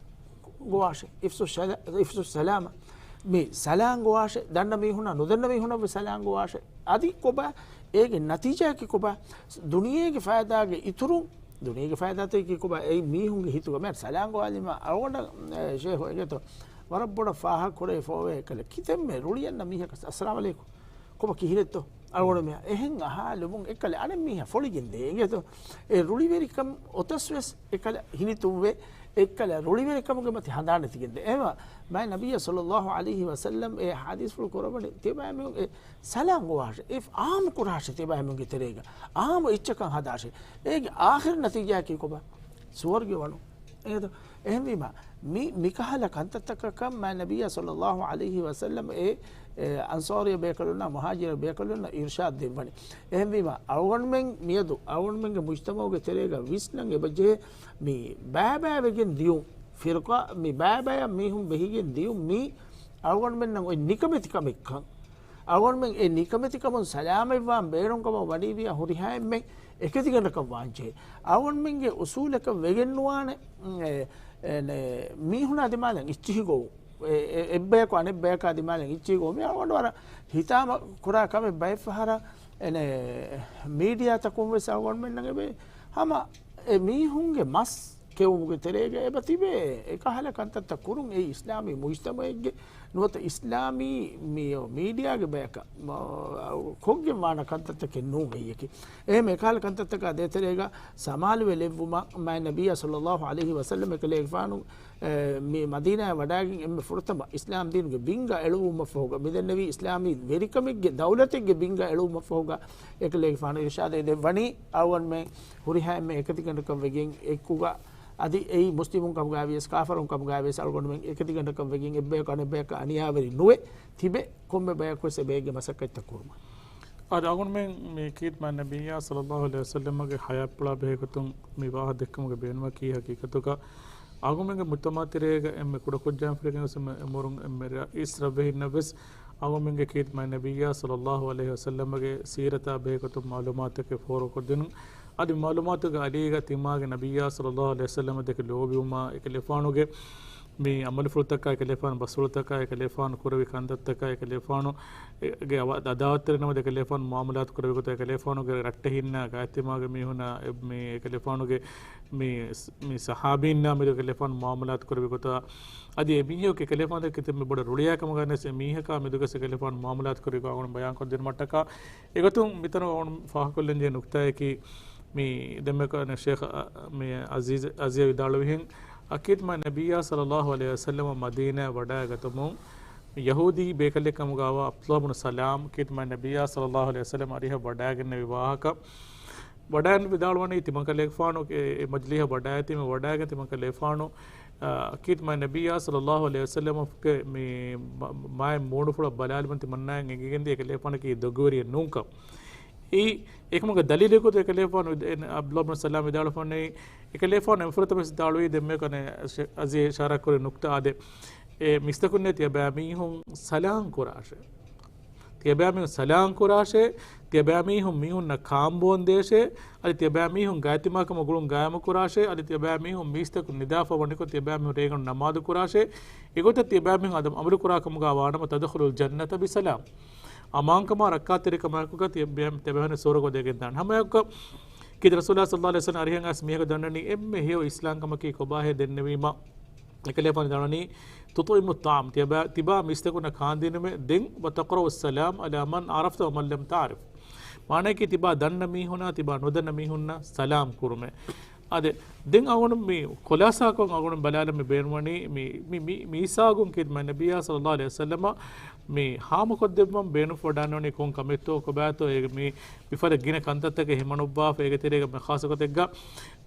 ގޮވާށޭ. އިފްޝުއް ސަލާ-، އިފްޝުއް ސަލާމަ. މި ސަލާމް ގޮވާށޭ. ދަންނަ މީހުންނާ ނުދަންނަ މީހުންނަށް ވެސް ސަލާމް ގޮވާށޭ. އަދި ކޮބާ؟ އޭގެ ނަތީޖާއަކީ ކޮބާ؟ ދުނިޔޭގެ ފައިދާގެ އިތުރުން، ދުނިޔޭގެ ފައިދާތަކީ ކޮބާ؟ އެއީ މީހުންގެ ހިތުގަ މި ސަލާމް ގޮވާލީމަ އަޅުގަނޑަށް، އެ، ޝޭޚު އެނގޭތޯ؟ ވަރަށް ބޮޑަށް ފާހަގަ ކުރެވިފަ އޮވޭ އެކަލަ. ކިތަންމެ ރުޅި އަންނަ މީހަކަށް އައްސަލާމް ޢަލައިކުމް. ކޮބާ ކިހިނެއްތޯ؟ އަޅުގަނޑު މި އެހެން އަހާލުމުން އެކަލަ އަނެއް މީހާ ފޮޅިގެން ދޭ އެނގޭތޯ؟ އެ ރުޅިވެރިކަން އޮތަސް ވެސް އެކަލަ ހިނިތުންވެ، އެކަލަ ރުޅިވެރިކަމުގެ މަތި ހަނދާން ނެތިގެންދެ. އެހެމަ މާތް ނަބިއްޔާ ޞައްލައްލާހު ޢަލައިހި ވަސައްލަމް އެ ޙަދީޘްފުޅު ކުރައްވަނީ ތިބާމީހުން އެ ސަލާމް ގޮވާށޭ، އެ ޢާއްމު ކުރާށޭ ތިބާމީހުންގެ ތެރޭގަ. ޢާއްމު އެއްޗަކަށް ހަދާށޭ. އޭގެ އާޚިރު ނަތީޖާއަކީ ކޮބާ؟ ސުވަރުގެ ވަނުން. އެހެންވީމަ، މި، މިކަހަލަ ކަންތައްތަކަކަށް މާތް ނަބިއްޔާ ޞައްލައްލާހު ޢަލައިހި ވަސައްލަމް އެ، އެ، އަންޞާރީ ބޭކަލުންނާ މުހާޖިރު ބޭކަލުންނަށް އިރުޝާދު ދެއްވަނީ. އެހެންވީމަ، އަޅުގަނޑުމެން މިއަދު އަޅުގަނޑުމެންގެ މުޖްތަމަޢުގެ ތެރޭގަ ވިސްނަން އެބަޖެހޭ މި ބައިބައިވެގެން ދިޔުން ފިރުޤާ، މި ބައިބަޔަށް މީހުން ބެހިގެން ދިޔުން މީ އަޅުގަނޑުމެންނަށް އޮތް ނިކަމެތި ކަމެއްކަން. އަޅުގަނޑުމެން އެ ނިކަމެތިކަމުން ސަލާމަތްވާން ބޭނުންކަމަށް ވަނީވިޔާ ހުރިހާ އެންމެ އެކަތިގަނޑަކަށް ވާންޖެހޭ. އަޅުގަނޑުމެންގެ އުސޫލަކަށް ވެގެންނުވާނެ، އެ، އެ، މީހުނާ ދިމާލަށް އިއްޗިހި ގޮވުން. އެ، އެ، އެއްބަޔަކު އަނެއްބަޔަކާ ދިމާލަށް އިއްޗިހި ގޮވުން. މީ އަޅުގަނޑު ވަރަށް ހިތާމަ ކުރާ ކަމެއް. ބައެއް ފަހަރަށް އެނެ މީޑިއާތަކުން ވެސް އަޅުގަނޑުމެންނަށް އެބަ ހަމަ އެ މީހުންގެ މަސް ކެއުމުގެ ތެރޭގަ އެބަ ތިބޭ އެކަހަލަ ކަންތައްތައް ކުރުން. އެއީ އިސްލާމީ މުޖްތަމަޢެއްގެ ނުވަތަ އިސްލާމީ މި މީޑިއާގެ ބަޔަކަށް، މަ-، ކޮށްގެން ވާނަ ކަންތައްތަކެއް ނޫން އެއީކީ. އެހެން އެކަހަލަ ކަންތައްތަކާ ދޭތެރޭގަ ސަމާލުވެ ލެއްވުމަށް މާތް ނަބިއްޔާ ޞައްލައްލާހު ޢަލައިހި ވަސައްލަމް އެކަލޭގެފާނު، އެ، މި މަދީނާއަށް ވަޑައިގެން އެންމެ ފުރަތަމަ އިސްލާމް ދީނުގެ ބިންގަ އެޅުއްވުމަށްފަހުގަ، މިދެންނެވީ އިސްލާމީ ވެރިކަމެއްގެ ދައުލަތެއްގެ ބިންގަ އެޅުއްވުމަށްފަހުގަ އެކަލޭގެފާނު އިރުޝާދެއް ދެއްވަނީ އަޅުގަނޑުމެން ހުރިހާ އެންމެ އެކަތިގަނޑަކަށް ވެގެން އެކުގަ، އަދި އެއީ މުސްލިމުން ކަމުގައިވިޔަސް، ކާފަރުން ކަމުގައިވިޔަސް އަޅުގަނޑުމެން އެކަތިގަނޑަކަށް ވެގެން އެއްބަޔަކު އަނެއްބަޔަކަށް އަނިޔާވެރި ނުވެ ތިބެ، ކޮންމެ ބަޔަކުވެސް އެބައެއްގެ މަސައްކަތްތައް ކުރުމަށް. އަދި އަޅުގަނޑުމެން މި ކީރިތި މާތް ނަބިއްޔާ ޞައްލައްލާހު ޢަލައިހި ވަސައްލަމްގެ ޙަޔާތްޕުޅާ ބެހޭ ގޮތުން މި ވާހަކަ ދެއްކުމުގެ ބޭނުމަކީ ޙަޤީޤަތުގަ އަޅުގަނޑުމެންގެ މުޖްތަމަޢު ތެރޭގަ އެންމެ ކުޑަކުއްޖާވެރިން ވެސް އެންމެ އުމުރުން އެންމެ ރައީސް ރަށްވެހިންނަށް ވެސް އަޅުގަނޑުމެންގެ ކީރިތި މާތް ނަބިއްޔާ ޞައްލައްލާހު ޢަލައިހި ވަސައްލަމްގެ ސީރަތާ ބެހޭ ގޮތުން މަޢުލޫމާތުތަކެއް ފޯރުކޮށްދިނުން. އަދި މަޢުލޫމާތުގެ އަލީގަ ތިމާގެ ނަބިއްޔާ ޞައްލައްލާހު ޢަލައިހި ވަސައްލަމަށް ދެކެ ލޯބިވުމާ، އެކަލޭފާނުގެ މި އަމަލުފުޅުތަކާ، އެކަލޭފާނު ބަސްފުޅުތަކާ، އެކަލޭފާނު ކުރެވި ކަންތައްތަކާ، އެކަލޭފާނު ގެ އަވަ-، އަދާވަތްތެރިނަމަ ދެކަލޭފާނު މުޢާމަލާތު ކުރެވި ގޮތާ، އެކަލޭފާނުގެ ރައްޓެހިންނާ، ގާތްތިމާގެ މީހުނާ، އެ-، މި އެކަލޭފާނުގެ މި ސް-، މި ޞަޙާބީންނާ މެދު އެކަލޭފާނު މުޢާމަލާތު ކުރެވި ގޮތާ، އަދި އެ މީހަކު އެކަލޭފާނުގެ ކިތަންމެ ބޮޑަށް ރުޅިއާ ކަމުގަ ނެސް އެ މީހަކާ މެދުގަސް އެކަލޭފާނު މުޢާމަލާތު ކުރެވި ގޮތް އަޅުގަނޑު ބަޔާން ކޮށްދިނުމަށްޓަކާ، އެގޮތުން މިތަނު އަޅުގަނޑު ފާހަގަކޮށްލަންޖެހޭ ނުކްތާއަކީ، މި ދެންމެ ޝޭޚް މި އަޒީޒް، އަޒީޒް ވިދާޅުވިހެން، އަ، ކީރިތި މާތް ނަބިއްޔާ ޞައްލައްލާހު ޢަލައިހި ވަސައްލަމަ މަދީނާއަށް ވަޑައިގަތުމުން، ޔަހޫދީ ބޭކަލެއް ކަމުގައިވާ ޢަބްދުﷲ ބުނު ސަލާމް ކީރިތި މާތް ނަބިއްޔާ ޞައްލައްލާހު ޢަލައިހި ވަސައްލަމަ އަރިހަށް ވަޑައިގެންނެވި ވާހަކަ، ވަޑައިން ވިދާޅުވަނީ ތިމަންކަލޭގެފާނު އެ، އެ މަޖިލީހަށް ވަޑައިގަތީމަ ވަޑައިގެން ތިމަންކަލޭގެފާނު، އާ، ކީރިތި މާތް ނަބިއްޔާ ޞައްލައްލާހު ޢަލައިހި ވަސައްލަމަގެ މި މަ-، މާތް މޫނުފުޅަށް ބަލާލުމުން ތިމަންނާއަށް އެނގިގެންދިޔަ އެކަލޭގެފާނަކީ ދޮގުވެރިއެއް ނޫންކަން. އެ އެކަމުގެ ދަލީލެއް ގޮތުން އެކަލޭގެފާނު އެ ޢަބްދުﷲ ބުނު ސަލާމް ވިދާޅުވަނީ، އެކަލޭގެފާނު އެންފުރަތަމަ ވެސް ވިދާޅުވީ ދެންމެ ކަނެ އަޒީޒް އިޝާރާތް ކުރި ނުކްތާ އާދެ، އެ މީސްތަކުންނޭ ތިޔަބައިމީހުން ސަލާން ކުރާށޭ. ތިޔަބައިމީހުން ސަލާން ކުރާށޭ، ތިޔަބައިމީހުން މީހުންނަށް ކާންބޯން ދޭށޭ، އަދި ތިޔަބައިމީހުން ގާތްތިމާކަމަށް ގުޅުން ގާއިމު ކުރާށޭ، އަދި ތިޔަބައިމީހުން މީސްތަކުން ނިދާފަ ވަނިކޮށް ތިޔަބައިމީހުން ރޭގަނޑު ނަމާދު ކުރާށޭ، އެގޮތަށް ތިޔަބައިމީހުން އަދަމް އަމަލު ކުރާ ކަމުގަ ވާނަމަ، تدخلوا الجنة بسلام. އަމާންކަމާ ރައްކާތެރިކަމާއެކުގަ ތިޔަބައި-، ތިޔަބައިމީހުން ސުވަރުގެ ވަޑައިގެންދާނެ. ހަމައެއަކު ކީރިތި ރަސޫލާ ޞައްލައްލާހު ޢަލައިހި ވަސައްލަމަ އަރިހަށް އައިސް މީހަކު ދަންނަނީ އެންމެ ހެޔޮ އިސްލާމްކަމަކީ ކޮބާހޭ ދެންނެވީމަ، އެކަލޭގެފާނު ދަންނަނީ، تطعم الطعام، ތިޔަބަ-، ތިބާ މީސްތަކުންނަށް ކާންދިނުމޭ، ދެން وتقرأ السلام على من عرفت ومن لم تعرف. މާނައަކީ ތިބާ ދަންނަ މީހުންނާ، ތިބާ ނުދަންނަ މީހުންނަށް ސަލާމް ކުރުމޭ. އާދެ، ދެން އަޅުގަނޑު މި ޚުލާޞާކޮށް އަޅުގަނޑު ބަލާލަން މި ބޭނުންވަނީ މި، މި، މި، މީސާގުން ކީރިތި މާތް ނަބިއްޔާ ޞައްލައްލާހު ޢަލައިހި ވަސައްލަމަ މި ހާމަކޮށްދެއްވަން ބޭނުންފުޅު ވަޑައިގަންނަވަނީ ކޮން ކަމެއްތޯ ކޮބާތޯ، އޭގެ މި، މިފަދަ ގިނަ ކަންތައްތަކެއް ހިމަނުއްވާފަ، އޭގެ ތެރޭގަ މި ޚާއްޞަ ގޮތެއްގަ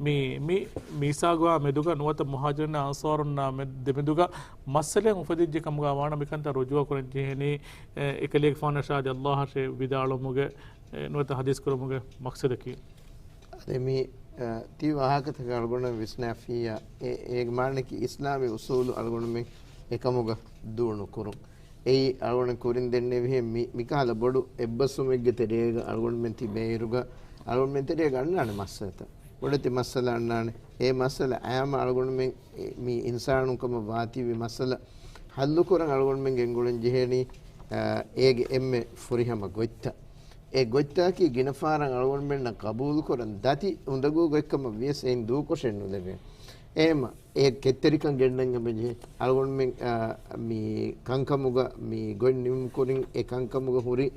މި، މި، މީސާގާ މެދުގަ ނުވަތަ މުހާޖިރުންނާ އަންޞާރުންނާ މެ-، ދެމެދުގަ މައްސަލައެއް އުފެދިއްޖެ ކަމުގަ ވާނަމަ މިކަންތައް ރުޖޫޢަ ކުރަން ޖެހޭނީ، އެ، އެކަލޭގެފާނަށާ އަދި ﷲ އަށެއް ވިދާޅުވުމުގެ، އެ، ނުވަތަ ޙަދީޘް ކުރުމުގެ މަޤްޞަދަކީ. އަދި މި، އަ، ތި ވާހަކަތަކަށް އަޅުގަނޑު ވިސްނާފިއްޔާ، އެ، އޭގެ މާނައަކީ އިސްލާމީ އުޞޫލު އަޅުގަނޑުމެން އެކަމުގަ ދޫނުކުރުން. އެއީ އަޅުގަނޑު ކުރިން ދެންނެވިހެން މި، މިކަހަލަ ބޮޑު އެއްބަސްވުމެއްގެ ތެރޭގަ އަޅުގަނޑުމެން ތިބޭއިރުގަ އަޅުގަނޑުމެން ތެރޭގަ އަންނާނެ މައްސަލަތައް. ބޮޑެތި މައްސަލަ އަންނާނެ. އެ މައްސަލަ އާއްމަ އަޅުގަނޑުމެން މި އިންސާނުން ކަމަށް ވާތީވި މައްސަލަ ޙައްލުކުރަން އަޅުގަނޑުމެން ގެންގުޅެން ޖެހޭނީ، އާ، އޭގެ އެންމެ ފުރިހަމަ ގޮތްތައް. އެ ގޮތްތަކަކީ ގިނަފަހަރަށް އަޅުގަނޑުމެންނަށް ޤަބޫލުކުރަން ދަތި އުނދަގޫ ގޮތްކަމަށް ވިޔަސް އެއިން ދޫކޮށެއް ނުލެވޭ. އެހެންމަ އެ ކެތްތެރިކަން ގެންނަން އެބަޖެހޭ. އަޅުގަނޑުމެން، އާ، މި ކަންކަމުގަ މި ގޮތް ނިމުމުގެ ކުރިން އެ ކަންކަމުގަ ހުރި،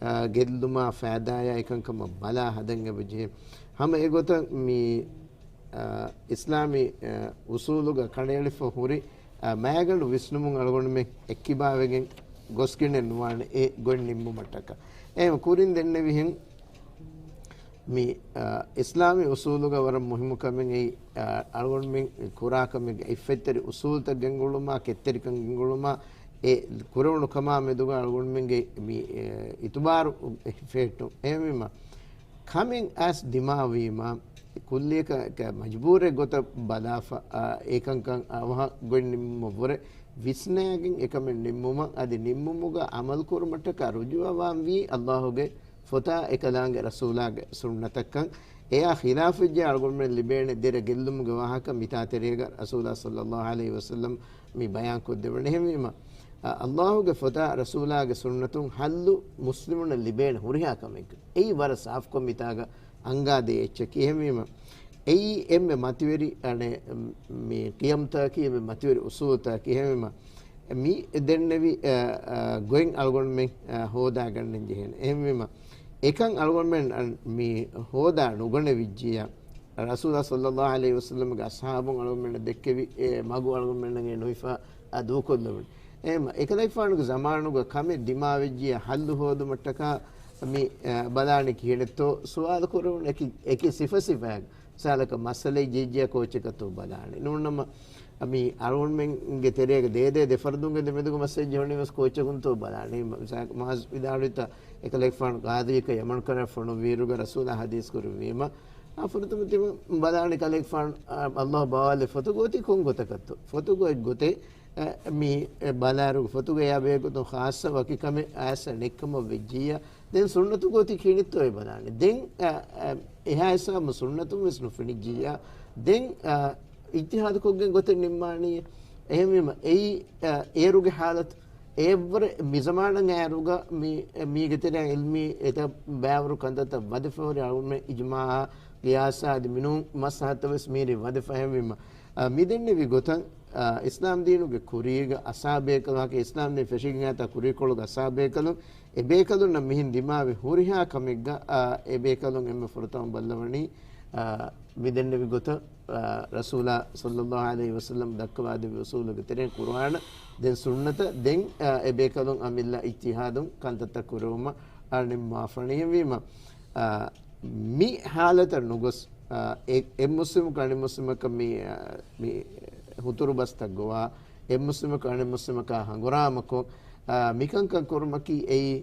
އާ، ގެއްލުމާ ފައިދާއާ އެކަންކަމަށް ބަލާ ހަދަން އެބަޖެހޭ. ހަމަ އެގޮތަށް މި، އާ، އިސްލާމީ، އާ، އުޞޫލުގަ ކަނޑައެޅިފަ ހުރި، އާ، މައިގަނޑު ވިސްނުމުން އަޅުގަނޑުމެން އެއްކިބާވެގެން ގޮސްގެނެއް ނުވާނެ އެ ގޮތް ނިންމުމަށްޓަކާ. އެހެން ކުރިން ދެންނެވިހެން، މި، އާ، އިސްލާމީ އުޞޫލުގަ ވަރަށް މުހިއްމު ކަމެއް އެއީ، އާ، އަޅުގަނޑުމެން ކުރާ ކަމެއްގެ އިއްފަތްތެރި އުޞޫލުތައް ގެންގުޅުމާ، ކެތްތެރިކަން ގެންގުޅުމާ، އެ ކުރެވުނު ކަމާ މެދުގަ އަޅުގަނޑުމެންގެ މި، އެ، އިތުބާރު ފެހެއްޓުން. އެހެންވީމަ، ކަމެއް އައިސް ދިމާވީމަ، ކުއްލިއަކަށް މަޖުބޫރެއް ގޮތަށް ބަލާފަ، އާ، އެކަންކަން އަވަހަށް ގޮތް ނިންމުމަށްވުރެ ވިސްނާގެން އެކަމެއް ނިންމުމަށް އަދި ނިންމުމުގަ އަމަލުކުރުމަށްޓަކާ ރުޖޫޢަވާންވީ ﷲގެ ފޮތާ އެކަލާނގެ ރަސޫލާގެ ސުންނަތަށްކަން. އެޔާ ޚިލާފުވެއްޖެ އަޅުގަނޑުމެން ލިބޭނެ ދެރަ ގެއްލުމުގެ ވާހަކަ މިތާ ތެރޭގަ ރަސޫލާ ޞައްލައްލާހު ޢަލައިހި ވަސައްލަމް މި ބަޔާންކޮށްދެވުނު. އެހެންވީމަ، އަ، ﷲގެ ފޮތާ ރަސޫލާގެ ސުންނަތުން ޙައްލު މުސްލިމުންނަށް ލިބޭނެ ހުރިހާ ކަމެއްގެ. އެއީ ވަރަށް ސާފުކޮށް މިތާގަ އަންގާދޭ އެއްޗަކީ. އެހެންވީމަ، އެއީ އެންމެ މަތިވެރި، އަނެއް، މި ޤިޔަމްތަކަކީ، އެންމެ މަތިވެރި އުޞޫލުތަކަކީ. އެހެންވީމަ، މި ދެންނެވި، އަ، އަ، ގޮތް އަޅުގަނޑުމެން، އަ، ހޯދާގަންނަން ޖެހޭނެ. އެހެންވީމަ، އެކަން އަޅުގަނޑުމެން މި ހޯދާ ނުގަނެވިއްޖިއްޔާ، ރަސޫލާ ޞައްލައްލާހު ޢަލައިހި ވަސައްލަމްގެ އަޞްޙާބުން އަޅުގަނޑުމެންނަށް ދެއްކެވި އެ މަގު އަޅުގަނޑުމެންނަށް ނުހިފާ، އަ، ދޫކޮށްލެވުނު. އެހެންމަ އެކަލޭގެފާނުގެ ޒަމާނުގަ ކަމެއް ދިމާވެއްޖިއްޔާ ޙައްލު ހޯދުމަށްޓަކާ މި، އަ، ބަލާނީ ކިހިނެއްތޯ ސުވާލު ކުރެވުނު އެކި، އެކި ސިފަ ސިފައިގެ. މިސާލަކަށް މައްސަލައެއް ޖެހިއްޖިއްޔާ ކޯޗަކަށްތޯ ބަލާނީ. ނޫންނަމަ، މި އަޅުގަނޑުމެންގެ ތެރޭގަ ދޭދޭ ދެ ފަރުދުންގެ ދެމެދުގަ މައްސަލަ ޖެހުނީ ވެސް ކޯއްޗަކުންތޯ ބަލާނީ. މިސާލަކަށް މުޢާޛް ވިދާޅުވިތާ، އެކަލޭގެފާނު ޤާޟީއަކަށް ޔަމަން ކަރަށް ފޮނުއްވިއިރުގަ ރަސޫލާ ޙަދީޘް ކުރެއްވީމަ، އާ ފުރަތަމަ ތިމަން ބަލާނީ ކަލޭގެފާނު، އާ، ﷲ ބާވާލި ފޮތުގަ އޮތީ ކޮން ގޮތަކަށްތޯ؟ ފޮތުގަ އޮތް ގޮތެއް، އެ، މި، އެ، ބަލާއިރު ފޮތުގަ އެޔާ ބެހޭގޮތުން ޚާއްޞަ ވަކި ކަމެއް އައިސް ނެތްކަމަށް ވެއްޖިއްޔާ، ދެން ސުންނަތުގަ އޮތީ ކިހިނެއްތޯ އެ ބަލާނެ. ދެން، އަ، އަ، އެހާ ހިސާބުން ސުންނަތުން ވެސް ނުފެނިއްޖިއްޔާ، ދެން، އަ، އިޖްތިހާދު ކޮށްގެން ގޮތެއް ނިންމާނީ. އެހެންވީމަ، އެއީ، އަ، އޭރުގެ ޙާލަތު. އެއްވަރެ މިޒަމާނަށް އޭރުގަ މި، މީގެ ތެރެއަށް ޢިލްމީ އެތައް ބައިވަރު ކަންތައްތައް ވަދެފަހުރި އަޅުގަނޑުމެން އިޖްމާޢާ، ޤިޔާސާ އަދި މިނޫން މަސް ހަތަށް ވެސް މީރި ވަދެފަ. އެހެންވީމަ، އަ، މި ދެންނެވި ގޮތަށް، އަ، އިސްލާމް ދީނުގެ ކުރީގަ އަސާބޭކަލުން، އިސްލާމް ދީން ފެށިގެން އައިތާ ކުރީކޮޅުގެ އަސާބޭކަލުން، އެބޭކަލުންނަށް މިހެން ދިމާވި ހުރިހާ ކަމެއްގަ، އާ، އެބޭކަލުން އެންމެ ފުރަތަމަ ބައްލަވަނީ، އާ، މި ދެންނެވި ގޮތަށް، އާ، ރަސޫލާ ޞައްލައްލާހު ޢަލައިހި ވަސައްލަމް ދައްކަވާދެއްވި އުޞޫލުގެ ތެރެއިން ޤުރުއާނަށް، ދެން ސުންނަތަށް، ދެން، އާ، އެބޭކަލުން އަމިއްލަ އިޖްތިހާދުން ކަންތައްތައް ކުރެވުމަށް އަޅަން ނިންމާފަނީ. އެހެންވީމަ، އާ، މި ޙާލަތަށް ނުގޮސް، އާ، އެ، އެއް މުސްލިމަކު އަނެއް މުސްލިމަކަށް މި، އާ، މި ހުތުރު ބަސްތައް ގޮވާ، އެއް މުސްލިމަކު އަނެއް މުސްލިމަކާ ހަނގުރާމަކޮށް، އާ، މިކަންކަން ކުރުމަކީ އެއީ،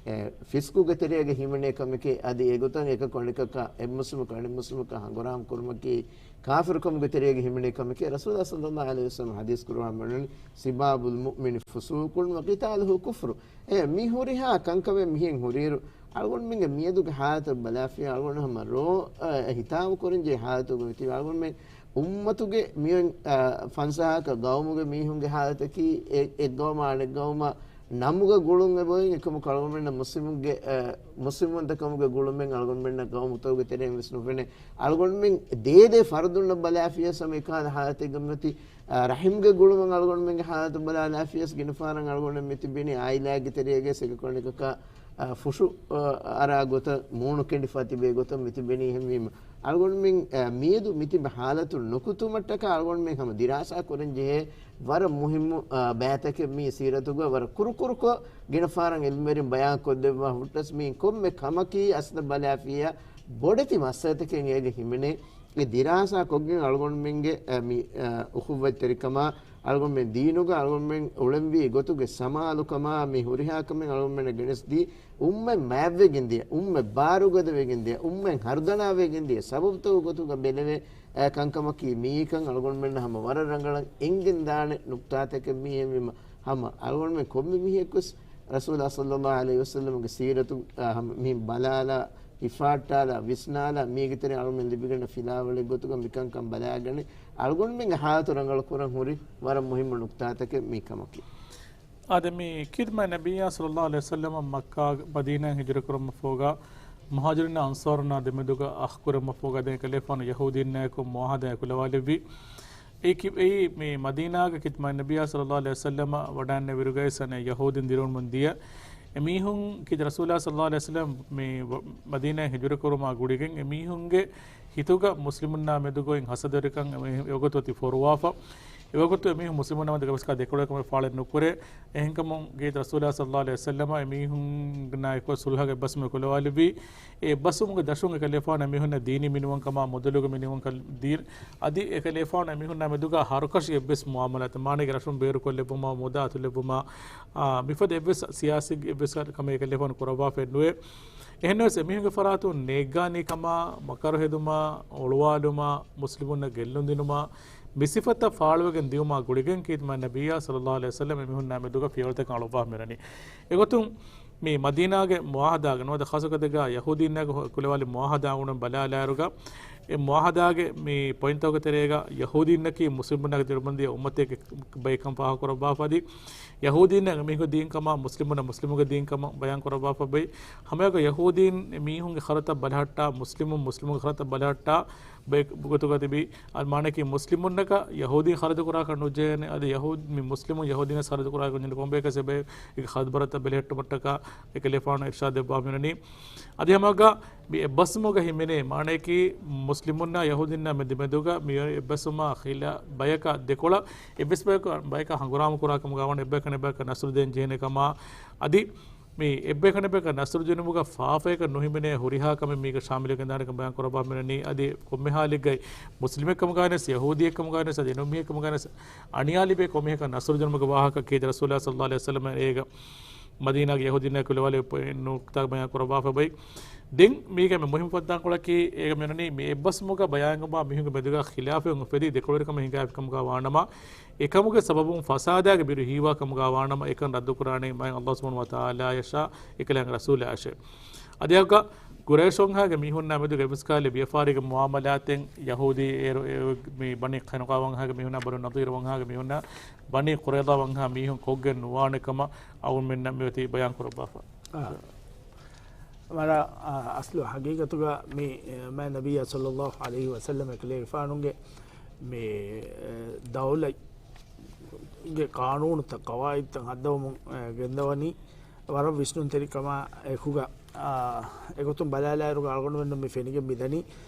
އެ، ފިސްޤުގެ ތެރޭގަ ހިމެނޭ ކަމެކޭ. އަދި އެގޮތަށް އެކަކު އަނެކަކާ، އެއް މުސްލިމަކު އަނެއް މުސްލިމަކާ ހަނގުރާމަ ކުރުމަކީ ކާފިރުކަމުގެ ތެރޭގަ ހިމެނޭ ކަމެކޭ. ރަސޫލާ ޞައްލައްލާހު ޢަލައިހި ވަސައްލަމް ޙަދީޘް ކުރުވާ މިއޮންނަނީ، "سباب المؤمن فسوق وقتاله كفر." އެ، މި ހުރިހާ ކަންކަމެއް މިހެން ހުރިއިރު، އަޅުގަނޑުމެންގެ މިއަދުގެ ޙާލަތަށް ބަލާފިޔާ، އަޅުގަނޑު ހަމަ ރޯ، އަ، ހިތާމަ ކުރަންޖެހޭ ޙާލަތުގަ މިތިބި. އަޅުގަނޑުމެން އުއްމަތުގެ މިއޮތް، އަ، ފަންސާހަކަށް ގައުމުގެ މީހުންގެ ޙާލަތަކީ އެ، އެއް ގައުމާ އަނެއް ގައުމަށް ނަމުގަ ގުޅުން އެބައޮތް. އެކަމަކު އަޅުގަނޑުމެންނަށް މުސްލިމުންގެ، އަ، މުސްލިމުންތަކަމުގެ ގުޅުމެއް އަޅުގަނޑުމެންނަށް ގައުމުތަކުގެ ތެރެއިން ވެސް ނުފެނޭ. އަޅުގަނޑުމެން ދޭދޭ ފަރުދުންނަށް ބަލާފިޔަސް ހަމަ އެކާލަ ޙާލަތެއްގަ މިއޮތީ. އާ، ރަޙިމްގެ ގުޅުމަށް އަޅުގަނޑުމެންގެ ޙާލަތު ބަލާލާފިޔަސް ގިނަ ފަހަރަށް އަޅުގަނޑުމެން މިތިބެނީ އާއިލާގެ ތެރޭގަ އެކަކު އަނެކަކާ، އާ، ފުށު، އާ، އަރާ ގޮތަށް، މޫނު ކެނޑިފަ ތިބޭ ގޮތަށް މިތިބެނީ. އެހެންވީމަ، އަޅުގަނޑުމެން، އާ، މިއަދު މިތިބި ޙާލަތު ނުކުތުމަށްޓަކާ އަޅުގަނޑުމެން ހަމަ ދިރާސާ ކުރަން ޖެހޭ ވަރަށް މުހިއްމު، އާ، ބައިތަކެއް މީ ސީރަތުގަ ވަރަށް ކުރުކުރުކޮށް ގިނަ ފަހަރަށް ޢިލްމުވެރިން ބަޔާން ކޮށްދެއްވާ ހުއްޓަސް މިއިން ކޮންމެ ކަމަކީ އަސްލަށް ބަލާފިޔާ ބޮޑެތި މައްސަލަތަކެއް އޭގަ ހިމެނޭ. އެ ދިރާސާ ކޮށްގެން އަޅުގަނޑުމެންގެ، އަ، މި، އަ، އުޚުއްވަތްތެރިކަމާ، އަޅުގަނޑުމެން ދީނުގަ އަޅުގަނޑުމެން އުޅެންވީ ގޮތުގެ ސަމާލުކަމާ، މި ހުރިހާ ކަމެއް އަޅުގަނޑުމެންނަށް ގެނެސްދީ، އުއްމަތް މާތްވެގެން ދިޔަ، އުއްމަތް ބާރުގަދަވެގެން ދިޔަ، އުއްމަތް ހަރުދަނާވެގެން ދިޔަ ސަބަބުތަކުގެ ގޮތުގަ ބެލެވޭ، އަ، ކަންކަމަކީ މިއީކަން އަޅުގަނޑުމެންނަށް ހަމަ ވަރަށް ރަނގަޅަށް އެނގިގެންދާނެ ނުކްތާތަކެއް މީ. އެހެންވީމަ، ހަމަ އަޅުގަނޑުމެން ކޮންމެ މީހަކުވެސް ރަސޫލާ ޞައްލައްލާހު ޢަލައިހި ވަސައްލަމްގެ ސީރަތު، އަ، ހަމަ މި ބަލާލާ، ހިފާއްޓާލާ، ވިސްނާލާ، މީގެ ތެރެއިން އަޅުގަނޑުމެން ލިބިގަންނަ ފިލާވަޅެއް ގޮތުގަ މިކަންކަން ބަލާގަނެ، އަޅުގަނޑުމެންގެ ޙާލަތު ރަނގަޅު ކުރަން ހުރި ވަރަށް މުހިއްމު ނުކްތާތަކެއް މި ކަމަކީ. އާދެ، މި ކީރިތި މާތް ނަބިއްޔާ ޞައްލައްލާހު ޢަލައިހި ވަސައްލަމަ މައްކާ މަދީނާއިން ހިޖުރަ ކުރުމަށްފަހުގަ މުހާޖިރުންނާ އަންޞާރުންނާ ދެމެދުގަ އަޚް ކުރުމަށްފަހުގަ ދެން އެކަލޭފާނު ޔަހޫދީންނާއެކު މުޢާހަދާއެއް ކުލަވާލެއްވި. އެއީ ކި-، އެއީ މި މަދީނާގަ ކީރިތި މާތް ނަބިއްޔާ ޞައްލައްލާހު ޢަލައިހި ވަސައްލަމަ ވަޑައިންނެވިއިރުގައި ސަނެ ޔަހޫދީން ދިރިއުޅުމުން ދިޔަ އެމީހުން ކީރިތި ރަސޫލާ ޞައްލައްލާހު ޢަލައިހި ވަސައްލަމަ މި ވަ-، މަދީނާއިން ހިޖުރަ ކުރުމާ ގުޅިގެން އެމީހުންގެ ހިތުގަ މުސްލިމުންނާ މެދުގައި ހަސަދަވެރިކަން އެ-، އެވަގުތު އޮތީ ފޮރުވާފަ. އެވަގުތު އެމީހުން މުސްލިމުންނާ މެދު ގަބަސްކާ ދެކޮޅަކަށް ފާޅެއް ނުކުރޭ. އެހެންކަމުން ގޭތް ރަސޫލާ ޞައްލައްލާހު ޢަލައިހި ވަސައްލަމަ އެމީހުންނާއެކު ސުލްހަގެ އެއްބަސްވުމެއް ކުލަވާލެއްވީ. އެ އެއްބަސްވުމުގެ ދަށުން އެކަލޭފާނު އެމީހުންނަށް ދީނީ މިނިވަންކަމާ މުދަލުގެ މިނިވަންކަން ދީ، އަދި އެކަލޭފާނު އެމީހުންނާ މެދުގަ ހަރުކަށި އެއްވެސް މުޢާމަލާތެއް، މާނައީ ރަށުން ބޭރުކޮށްލެއްވުމާ، މުދާ އަތުލެއްވުމާ، އާ، މިފަދަ އެއްވެސް ސިޔާސީ އެއްވެސް ކަމެއް އެކަލޭފާނު ކުރައްވާފައެއް ނުވޭ. އެހެންނަމަވެސް އެމީހުންގެ ފަރާތުން ނޭއްގާނީ ކަމާ، މަކަރު ހެދުމާ، އޮޅުވާލުމާ، މުސްލިމުންނަށް ގެއްލުން ދިނުމާ، މި ސިފަތައް ފާޅުވެގެން ދިއުމާ ގުޅިގެން ކީރިތި މާތް ނަބިއްޔާ ޞައްލައްލާހު ޢަލައިހި ވަސައްލަމަ އެމީހުންނާ މެދުގަ ފިޔަވަޅުތަކެއް އަޅުއްވާ މިރަނީ. އެގޮތުން މި މަދީނާގެ މުޢާހަދާގަ ނުވަތަ ޚާއްޞަ ގޮތެއްގަ ޔަހޫދީންނާއެކު ކުލަވާލި މުޢާހަދާ އަޅުގަނޑު ބަލާލާއިރުގަ، އެ މުޢާހަދާގެ މި ޕޮއިންޓްތަކުގެ ތެރޭގަ ޔަހޫދީންނަކީ މުސްލިމުންނާގެ ދިރުމަންދިޔަ އުއްމަތެއްގެ ބައެއްކަން ފާހަގަކުރައްވާފަ އަދި، ޔަހޫދީންނަށް އެމީހުންގެ ދީންކަމާ، މުސްލިމުންނަށް މުސްލިމުންގެ ދީންކަމަށް ބަޔާން ކުރައްވާފަ ބައި، ހަމައެކަ ޔަހޫދީން އެމީހުންގެ ޚަރަދުތައް ބަލަހައްޓާ، މުސްލިމުން މުސްލިމުންގެ ޚަރަދުތައް ބަލަހައްޓާ، ބައެއް ގޮތުގަ ތިބި، އަ، މާނައަކީ މުސްލިމުންނަކަށް ޔަހޫދީން ޚަރަދު ކުރާކަށް ނުޖެހޭނެ، އަދި ޔަހޫދީ މި މުސްލިމުން ޔަހޫދީން ޚަރަދު ކުރާކަށް ނުޖެހޭނެ، ކޮންބައެއްކަސް އެބަ އެ ޚަރަދު ބަރަތައް ބެލެހެއްޓުމަށްޓަކާ އެކަލޭފާނު އިރްޝާދު ދެއްވާ މިވަނީ. އަދި ހަމައަކަށް މި އެއްބަސްވުމުގަ ހިމެނޭ މާނައަކީ މުސްލިމުންނާ ޔަހޫދީންނާ މެ-، ދެމެދުގަ މި އެއްބަސްވުމާ ޚިލާ ބަޔަކާ ދެކޮޅަށް އެއްވެސް ބަޔަކު ބަޔަކާ ހަނގުރާމަ ކުރާ ކަމުގަ ވަން އެއްބަޔަކަށް އެއްބަޔަކަށް ނަސްރު ދޭން ޖެހޭނެ ކަމާ އަދި މި އެއްބަޔަކަށް އަނެއްބަޔަކަށް ނަޞްރު ދިނުމުގަ ފާފަޔަކަށް ނުހިމެނޭ ހުރިހާ ކަމެއް މީގަ ޝާމިލުވެގެންދާނެކަން ބަޔާން ކުރައްވާފަ މިއޮންނަނީ. އަދި ކޮންމެ ހާލެއްގައި މުސްލިމެއްކަމުގައިވެސް، ޔަހޫދީއެއްކަމުގައިވެސް، އަދި އެންމެ މީހެއްކަމުގައިވެސް އަނިޔާ ލިބޭ ކޮންމެހެއްކަން ނަޞްރު ދިނުމުގެ ވާހަކަ ކީރިތި ރަސޫލާ ޞައްލައްލާހު ޢަލައިހި ވަސައްލަމަ އޭގަ މަދީނާގެ ޔަހޫދީންނާ ކުލަވާލި ނުކުތާ ބަޔާން ކުރައްވާފަ ބައި. ދެން މީގެ މި މުހިންމު ފައްދާންކޮޅަކީ، އޭގަ މިއޮންނަނީ މި އެއްބަސްވުމުގަ ބަޔާންވާ މީހުންގެ މެދުގަ ޚިލާފެއް އުފެދި ދެކޮޅުވެރިކަމެއް ހިނގާފިކަމުގަ ވާނަމަ، އެކަމުގެ ސަބަބުން ފަސާދާގެ ބިރު ހީވާ ކަމުގަ ވާނަމަ، އެކަން ރައްދުކުރާނީ މާތް ﷲ ސުބްޙާނަހޫ ވަތަޢާލާޔަށާ އެކަލާނގެ ރަސޫލާޔަށޭ. އަދި އަގަ ޤުރައިޝް ވަންހާގެ މީހުންނާ މެދުގަ އެއްވެސް ކަހަލަ ވިޔަފާރީގެ މުޢާމަލާތެއް ޔަހޫދީ އޭރު، އޭރު މި ބަނީ ޤައިނުޤާ ވަންހާގެ މީހުންނާ ބަނޫ ނަޟީރު ވަންހާގެ މީހުންނާ ބަނީ ޤުރައިޟާ ވަންހާ މީހުން ކޮށްގެން ނުވާނެ ކަމަށް އަޅުގަނޑުމެންނަށް މިއޮތީ ބަޔާން ކުރައްވާފަ. އާ. މަރާ، އާ، އަސްލު ހަގީގަތުގަ މި، އެ، މާތް ނަބިއްޔާ ޞައްލައްލާހު ޢަލައިހި ވަސައްލަމަ އެކަލޭގެފާނުގެ މި، އެ، ދައުލަތްގެ ޤާނޫނުތައް، ޤަވާޢިދުތައް ހައްދަވަމުން، އެ، ގެންދަވަނީ ވަރަށް ވިސްނުންތެރިކަމާ އެކުގަ، އާ، އެގޮތުން ބަލާލާއިރުގަ އަޅުގަނޑުމެންނަށް މި ފެނިގެން މިދަނީ،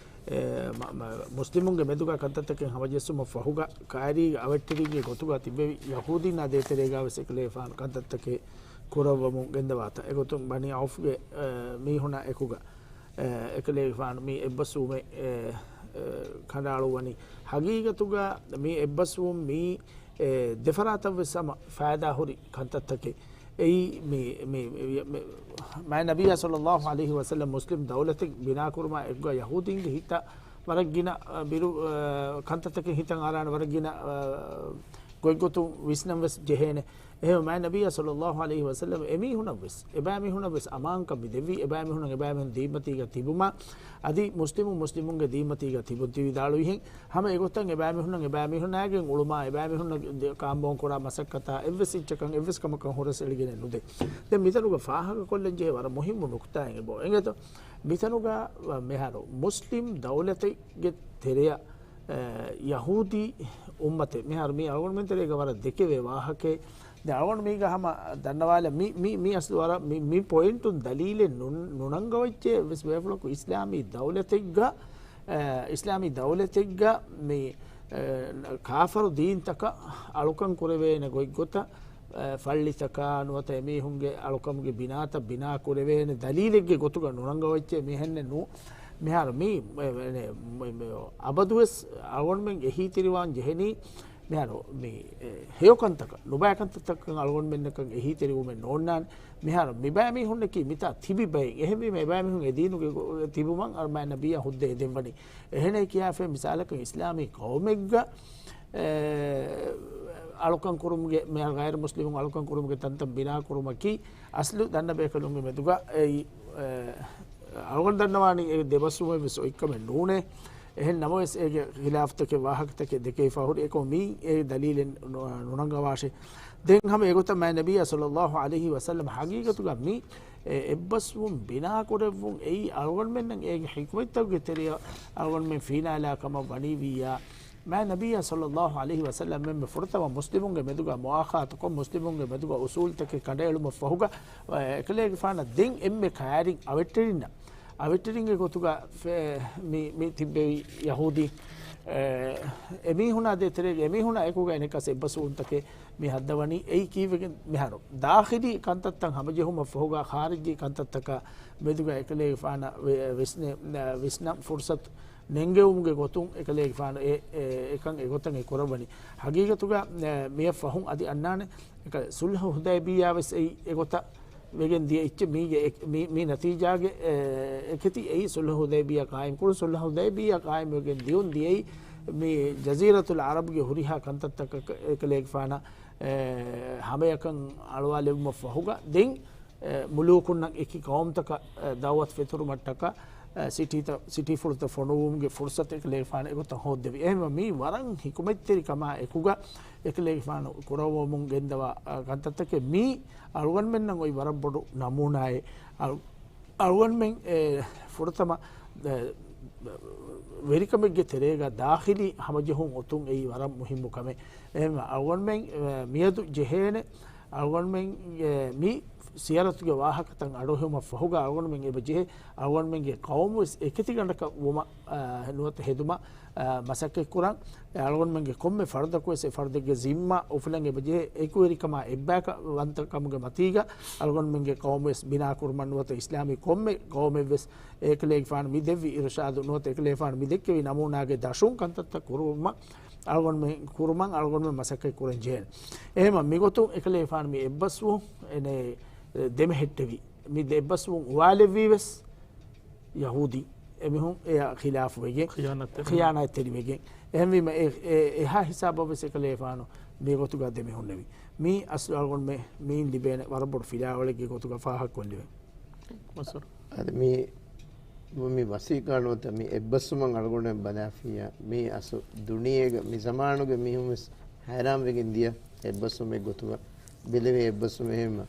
އެ، މަ-، މަ-، މުސްލިމުންގެ މެދުގަ ކަންތައްތަކެއް ހަމަޖެއްސުމަށް ފަހުގަ ކާރީ އަވަށްޓެރިންގެ ގޮތުގަ ތިއްބެވި ޔަހޫދީންނާ ދޭތެރޭގަވެސް އެކަލޭގެފާނު ކަންތައްތަކެއް ކުރައްވަމުން ގެންދަވާތަން. އެގޮތުން ބަނީ ޢައުފްގެ، އެ، މީހުނާ އެކުގަ، އެ، އެކަލޭގެފާނު މި އެއްބަސްވުމެއް، އެ، އެ، ކަނޑައަޅުއްވަނީ. ހަގީގަތުގަ މި އެއްބަސްވުން މީ، އެ، ދެފަރާތަށްވެސް ހަމަ ފައިދާހުރި ކަންތައްތަކެއް. އެއީ މި، މި، މި، މި، މާތް ނަބިއްޔާ ޞައްލައްލާހު ޢަލައިހި ވަސައްލަމް މުސްލިމް ދައުލަތެއް ބިނާކުރުމާ އެކުގަ ޔަހޫދީންގެ ހިތަށް ވަރަށް ގިނަ، އަ، ބިރު، އަ، ކަންތައްތަކެއް ހިތަށް އަރާނެ، ވަރަށް ގިނަ، އަ، ގޮތްގޮތުން ވިސްނަން ވެސް ޖެހޭނެ. އެހެން މާތް ނަބިއްޔާ ޞައްލައްލާހު ޢަލައިހި ވަސައްލަމް އެމީހުނަށް ވެސް، އެބައިމީހުނަށް ވެސް އަމާންކަން މި ދެއްވީ، އެބައިމީހުން، އެބައިމީހުން ދީންމަތީގަ ތިބުމަށް، އަދި މުސްލިމުން މުސްލިމުންގެ ދީންމަތީގަ ތިބުން ތި ވިދާޅުވިހެން، ހަމަ އެގޮތަށް އެބައިމީހުންނަށް އެބައިމީހުންނާގެން އުޅުމާ، އެބައިމީހުންނަށް ދެ-، ކާންބޯން ކުރާ މަސައްކަތާ، އެއްވެސް އިއްޗަކަށް އެއްވެސް ކަމަކަށް ހުރަސް އެޅިގެނެއް ނުދޭ. ދެން މިތަނުގަ ފާހަގަކޮށްލަން ޖެހޭ ވަރަށް މުހިއްމު ނުކުތާއެއް އެބަ އެނގޭތޯ. މިތަނުގަ މިހާރު މުސްލިމް ދައުލަތެއްގެ ތެރެއަށް، އެ، ޔަހޫދީ އުއްމަތެއް، މިހާރު މީ އަޅުގަނޑުމެން ތެރޭގަ ވަރަށް ދެކެވޭ ވާހަކައެއް. ދެން އަޅުގަނޑު މީގަ ހަމަ ދަންނަވާލަ މި، މި، މި އަސްލު ވަރަށް މި، މި ޕޮއިންޓުން ދަލީލެއް ނު-، ނުނަންގަވައްޗޭ ވެސް ބޭފުޅަކު އިސްލާމީ ދައުލަތެއްގަ، އެ، އިސްލާމީ ދައުލަތެއްގަ މި، އެ، ކާފަރު ދީންތަކަށް އަޅުކަން ކުރެވޭނެ ގޮތްގޮތަށް، އެ، ފައްޅިތަކާ ނުވަތަ އެމީހުންގެ އަޅުކަމުގެ ބިނާތައް ބިނާ ކުރެވޭނެ ދަލީލެއްގެ ގޮތުގަ ނުނަންގަވައްޗޭ މިހެންނެއް ނޫ. މިހާރު މީ، މެ-، މެ-، މެ-، މެ-، އަބަދުވެސް އަޅުގަނޑުމެން އެހީތެރިވާން ޖެހެނީ، މިހާރު މި، އެ، ހެޔޮކަންތަކަށް، ނުބައިކަންތައްތަކަށް އަޅުގަނޑުމެންނަކަށް އެހީތެރިވުމެއް ނޯންނާނެ. މިހާރު މިބައިމީހުންނަކީ މިތާ ތިބި ބައެއް. އެހެންވީމަ އެބައިމީހުން އެދީނުގެ ގޮ-، ތިބުމަށް އަޅު މާތް ނަބިއްޔާ ހުއްދަ އެދެއްވަނީ. އެހެނޭ ކިޔާފައި މިސާލަކަށް އިސްލާމީ ޤައުމެއްގަ، އެ، އަޅުކަން ކުރުމުގެ، މިހާރު ޣައިރު މުސްލިމުން އަޅުކަން ކުރުމުގެ ތަންތަން ބިނާ ކުރުމަކީ، އަސްލު ދަންނަ ބޭކަލުންގެ މެދުގަ އެއީ، އެ، އަޅުގަނޑު ދަންނަވާނީ އެ ދެބަސްވުމެއް ވެސް އޮތްކަމެއް ނޫނޭ. އެހެން ނަމަވެސް އޭގެ ޚިލާފުތަކެއް ވާހަކަތަކެއް ދެކެވިފަ ހުރި. އެކަމު މީ އޭގެ ދަލީލެއް ނު-، ނުނަންގަވާށޭ. ދެން ހަމަ އެގޮތަށް މާތް ނަބިއްޔާ ޞައްލައްލާހު ޢަލައިހި ވަސައްލަމަ ހަގީގަތުގަ މި އެ އެއްބަސްވުން ބިނާކުރެއްވުން އެއީ އަޅުގަނޑުމެންނަށް އޭގެ ޙިކުމަތްތަކުގެ ތެރެއަށް އަޅުގަނޑުމެން ފީނާލާ ކަމަށް ވަނީ ވިއްޔާ، މާތް ނަބިއްޔާ ޞައްލައްލާހު ޢަލައިހި ވަސައްލަމް އެންމެ ފުރަތަމަ މުސްލިމުންގެ މެދުގަ މުއާޚާތުކޮށް، މުސްލިމުންގެ މެދުގަ އުޞޫލުތަކެއް ކަނޑައެޅުމަށް ފަހުގަ، އެކަލޭގެފާނަށް ދެން އެންމެ ކައިރިން އަވެއްޓެރިންނަށް، އަވެއްޓެރިންގެ ގޮތުގަ ފެ-، މި، މި ތިއްބެވި ޔަހޫދީ، އެ، އެމީހުނާ ދޭތެރޭގެ އެމީހުނާ އެކުގަ އެނެއްކާސް އެއްބަސްވުންތަކެއް މި ހައްދަވަނީ. އެއީ ކީއްވެގެން މިހާރު ދާޚިލީ ކަންތައްތައް ހަމަޖެހުމަށް ފަހުގަ ޚާރިޖީ ކަންތައްތަކަށް މެދުގަ އެކަލޭގެފާނަށް ވި-، ވިސްނެ-، ވިސްނަން ފުރުޞަތު ނެންގެވުމުގެ ގޮތުން އެކަލޭގެފާނު އެ، އެ، އެކަން އެގޮތަށް އެ ކުރައްވަނީ. ހަގީގަތުގަ، އެ، މިއަށް ފަހުން އަދި އަންނާނެ، އެކަ-، ޞުލްޙު ޙުދައިބިއްޔާ ވެސް އެއީ އެގޮތަށް ވެގެން ދިޔަ އެއްޗެއް މީގެ އެ-، މި، މި ނަތީޖާގެ، އެ، އެކެތި އެއީ ޞުލްޙު ޙުދައިބިއްޔާ ޤާއިމް ކުރުން. ޞުލްޙު ޙުދައިބިއްޔާ ޤާއިމް ވެގެން ދިޔުން ދިޔައީ މި ޖަޒީރަތުލް ޢަރަބްގެ ހުރިހާ ކަންތައްތަކަށް އެކަލޭގެފާނަށް، އެ، ހަމަޔަކަން އަޅުވާލެވުމަށް ފަހުގަ ދެން އެ، މުލޫކުންނަށް އެކި ޤައުމުތަކަށް، އެ، ދަޢުވަތު ފެތުރުމަށްޓަކައި، އެ، ސިޓީތައް، ސިޓީފުޅުތައް ފޮނުވުމުގެ ފުރުޞަތު އެކަލޭގެފާނު އެގޮތަށް ހޯއްދެވި. އެހެންވެ، މީ ވަރަށް ޙިކުމަތްތެރިކަމާ އެކުގަ އެކަލޭގެފާނު ކުރައްވަމުން ގެންދަވާ، އަ، ކަންތައްތަކެއް. މީ އަޅުގަނޑުމެންނަށް އޮތް ވަރަށް ބޮޑު ނަމޫނާއެއް. އަޅު-، އަޅުގަނޑުމެން، އެ، ފުރަތަމަ، އެ، ވެރިކަމެއްގެ ތެރޭގަ ދާޚިލީ ހަމަޖެހުން އޮތުން އެއީ ވަރަށް މުހިއްމު ކަމެއް. އެހެންވެ، އަޅުގަނޑުމެން، އެ، މިއަދު ޖެހޭނެ އަޅުގަނޑުމެންގެ މި ސިޔަރަތުގެ ވާހަކަތައް އަޑުއެހުމަށް ފަހުގަ އަޅުގަނޑުމެން އެބަ ޖެހޭ އަޅުގަނޑުމެންގެ ޤައުމުވެސް އެކިތިގަނޑަކަށް ވުމަށް، އާ، ނުވަތަ ހެދުމަށް، އާ، މަސައްކަތްކުރަން. އެ އަޅުގަނޑުމެންގެ ކޮންމެ ފަރުދަކުވެސް އެ ފަރުދެއްގެ ޒިންމާ އުފުލަން އެބަޖެހޭ އެކުވެރިކަމާ އެއްބަޔަކަށް ވަންތަކަމުގެ މަތީގަ އަޅުގަނޑުމެންގެ ޤައުމުވެސް ބިނާކުރުމަށް ނުވަތަ އިސްލާމީ ކޮންމެ ޤައުމެއްވެސް އެކަލޭގެފާނު މި ދެއްވި އިރުޝާދު ނުވަތަ އެކަލޭގެފާނު މި ދެއްކެވި ނަމޫނާގެ ދަށުން ކަންތައްތައް ކުރުމަށް އަޅުގަނޑުމެން ކުރުމަށް އަޅުގަނޑުމެން މަސައްކަތް ކުރަން ޖެހޭނެ. އެހެމަ މިގޮތުން އެކަލޭގެފާނު މި އެއްބަސްވުން އެނެ ދެމެހެއްޓެވި. މި ދެ އެއްބަސްވުން އުވާލެއްވީވެސް ޔަހޫދީ އެމީހުން އެއާ ޚިލާފުވެގެން، ޚިޔާނާތްތެރިވެގެން. ޚިޔާނާތްތެރިވެގެން. އެހެންވީމަ އެ، އެ، އެހާ ހިސާބަށްވެސް އެކަލޭފާނު މި ގޮތުގަ ދެމިހުންނެވި. މީ އަސްލު އަޅުގަނޑުމެ މީން ލިބޭނެ ވަރަށް ބޮޑު ފިލާވަޅެއްގެ ގޮތުގަ ފާހަގަކޮށްލެވެ. މަސްރޫރް. އަދި މީ، މި ވަސީގާނުވަތަ މި އެއްބަސްވުމަށް އަޅުގަނޑުމެން ބަލާފިއްޔާ، މީ އަސްލު ދުނިޔޭގަ މި ޒަމާނުގެ މީހުންވެސް ހައިރާންވެގެން ދިޔަ އެއްބަސްވުމެއް ގޮތުގަ، ބެލެވޭ އެއްބަސްވުމެއް ހެމަ.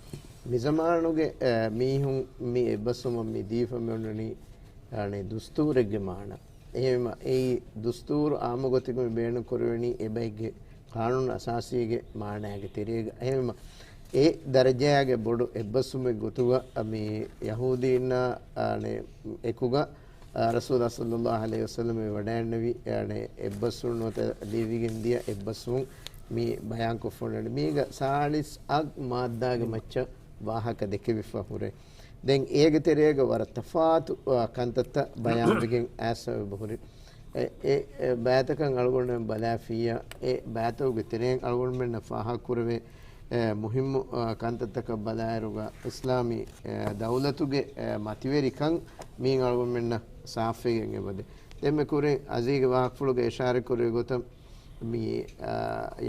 މިޒަމާނުގެ، އަ، މީހުން މި އެއްބަސްވުމަށް މި ދީފަ މި އޮންނަނީ، އަނެ، ދުސްތޫރެއްގެ މާނަ. އެހެމަ އެއީ ދުސްތޫރު އާއްމުގޮތެއްގަ މި ބޭނުން ކުރެވެނީ އެބައެއްގެ ޤާނޫނު އަސާސީގެ މާނައިގެ ތެރޭގަ. އެހެމަ އެ ދަރަޖައިގެ ބޮޑު އެއްބަސްވުމެއް ގޮތުގަ މި ޔަހޫދީންނާ، އަނެ، އެކުގަ އާ، ރަސޫލާ ޞައްލައްލާހު ޢަލައިހި ވަސައްލަމަ ވަޑައިންނެވި، އަނެ، އެއްބަސްވުން ނުވަތަ ލިޔެވިގެން ދިޔަ އެއްބަސްވުން މި ބަޔާންކޮށްފަ އޮންނަނީ. މީގަ ސާޅީސް އަށް މާއްދާގެ މައްޗަށް ވާހަކަ ދެކެވިފަ ހުރޭ. ދެން އޭގެ ތެރޭގަ ވަރަށް ތަފާތު، އާ، ކަންތައްތައް ބަޔާންވެގެން އައިސްފަ އެބަ ހުރި. އެ، އެ، އެ ބައިތަކަށް އަޅުގަނޑުމެން ބަލާފިއްޔާ، އެ ބައިތަކުގެ ތެރެއިން އަޅުގަނޑުމެންނަށް ފާހަގަކުރެވޭ، އެ، މުހިއްމު، އަ، ކަންތައްތަކަށް ބަލާއިރުގަ އިސްލާމީ، އެ، ދައުލަތުގެ، އެ، މަތިވެރިކަން މީން އަޅުގަނޑުމެންނަށް ސާފުވެގެން އެބަދޭ. ދެންމެ ކުރިން އަޒީގެ ވާހަކަފުޅުގަ އިޝާރަތް ކުރެވި ގޮތަށް މި، އަ،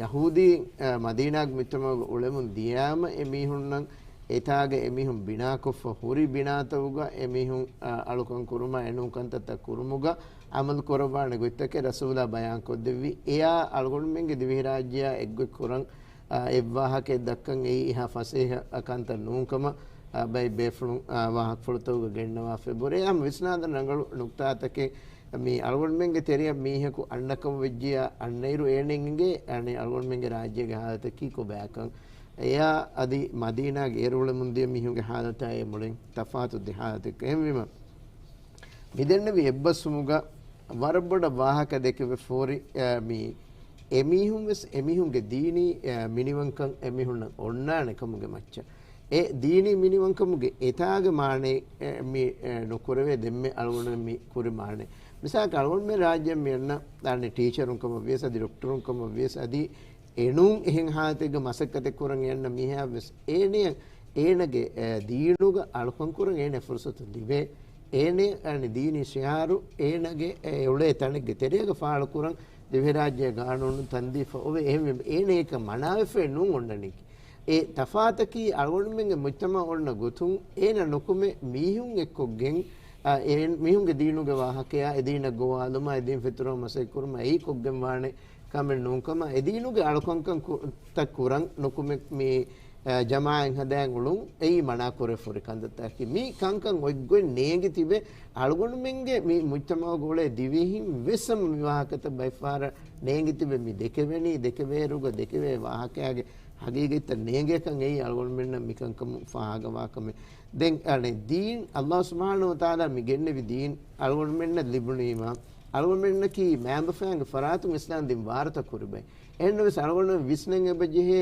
ޔަހޫދީ، އަ، މަދީނާގެ މުޖްތަމަޢުގަ އުޅެމުން ދިޔާމަ އެ މީހުންނަށް އެތާގަ އެ މީހުން ބިނާކޮށްފަ ހުރި ބިނާތަކުގަ އެ މީހުން، އަ، އަޅުކަން ކުރުމަށް އެނޫން ކަންތައްތައް ކުރުމުގަ އަމަލު ކުރައްވާނެ ގޮތްތަކެއް ރަސޫލާ ބަޔާންކޮށްދެއްވި. އެއާ އަޅުގަނޑުމެންގެ ދިވެހިރާއްޖެއާ އެއްގޮތް ކުރަން، އާ، އެއްވާހަކައެއް ދައްކަން އެއީ އެހާ ފަސޭހަ ކަންތައް ނޫންކަމަށް، އާ، ބައެއް ބޭފުޅުން، އާ، ވާހަކަފުޅުތަކުގަ ގެންނަވާފައި ބުރޭ. އާ، ވިސްނާލަން ރަނގަޅު ނުކްތާތަކެއް. މި އަޅުގަނޑުމެންގެ ތެރެއަށް މީހަކު އަންނަކަމަށް ވެއްޖިޔާ އަންނައިރު އޭނައަށް އެނގޭ، އަނެއް އަޅުގަނޑުމެންގެ ރާއްޖޭގެ ހާލަތަކީ ކޮބާކަން. އެޔާ އަދި މަދީނާގެ އޭރު އުޅެމުން ދިޔަ މީހުންގެ ހާލަތާ އެ މުޅިން ތަފާތު ދެ ހާލަތެއް. އެހެންވީމަ، މިދެންނެވި އެއްބަސްވުމުގަ ވަރަށް ބޮޑަށް ވާހަކަ ދެކެވެފަ ހުރި، އެ، މި އެމީހުން ވެސް އެމީހުންގެ ދީނީ، އެ، މިނިވަންކަން އެމީހުންނަށް އޮންނާނެ ކަމުގެ މައްޗަށް. އެ ދީނީ މިނިވަންކަމުގެ އެތާގެ މާނައެއް، އެ، މި، އެ، ނުކުރެވޭ ދެންމެ އަޅުގަނޑުމެން މި ކުރި މާނައެއް. މިސާލަކަށް އަޅުގަނޑުމެން ރާއްޖެއަށް މި އަންނަ ދާނެ ޓީޗަރުން ކަމަށް ވިޔަސް އަދި ޑޮކްޓަރުން ކަމަށް ވިޔަސް އަދި އެނޫން އެހެން ހާލަތެއްގަ މަސައްކަތެއް ކުރަން އެއަންނަ މީހާ ވެސް އޭނެ، އޭނަގެ، އެ، ދީނުގަ އަޅުކަން ކުރަން އޭނަ ފުރުސަތު ލިބޭ. އޭނެ، އަނެއް ދީނީ ޝިޢާރު އޭނަގެ، އެ، އުޅޭ ތަނެއްގެ ތެރޭގަ ފާޅު ކުރަން ދިވެހިރާއްޖޭ ގާނޫނު ތަންދީފަ އޮވެ. އެހެންވެ އޭނަ އެކަން މަނާވެފައެއް ނޫން އޮންނަނީކީ. އެ ތަފާތަކީ އަޅުގަނޑުމެންގެ މުޖްތަމަޢު އޮންނަ ގޮތުން އޭނަ ނުކުމެ މީހުން އެއްކޮށްގެން، އާ، އެ މީހުންގެ ދީނުގެ ވާހަކަޔާ އެ ދީނަށް ގޮވާލުމާ އެ ދީން ފެތުރަމަށް މަސައްކަތް ކުރުމާ އެއީ ކޮށްގެން ވާނެ ކަމެއް ނޫންކަމަށް އެ ދީނުގެ އަޅުކަންކަން ކު-، ތައް ކުރަން ނުކުމެ މި، އާ، ޖަމާޢަތް ހަދާން އުޅުން އެއީ މަނާކުރެފަ ހުރި ކަންތައްތަކަކީ. މި ކަންކަން އޮތްގޮތް ނޭނގި ތިބެ އަޅުގަނޑުމެންގެ މި މުޖްތަމަޢުގަ އުޅޭ ދިވެހިން ވެސް ހަމަ މި ވާހަކަތައް ބައެއްފަހަރަށް ނޭނގި ތިބެ މި ދެކެވެނީ، ދެކެވޭއިރުގަ ދެކެވޭ ވާހަކައިގެ ހަގީގަތްތައް ނޭނގޭކަން އެއީ އަޅުގަނޑުމެންނަށް މިކަންކަމުން ފާހަގަވާ ކަމެއް. ދެން އަނެއް ދީން ﷲ ސުބްޙާނަހޫ ވަތަޢާލާ މި ގެންނެވި ދީން އަޅުގަނޑުމެންނަށް ލިބުނީމާ، އަޅުގަނޑުމެންނަކީ މައިންބަފައިންގެ ފަރާތުން އިސްލާމް ދީން ވާރުތަ ކުރި ބައެއް. އެހެންނަމަވެސް އަޅުގަނޑުމެން ވިސްނަން އެބަޖެހޭ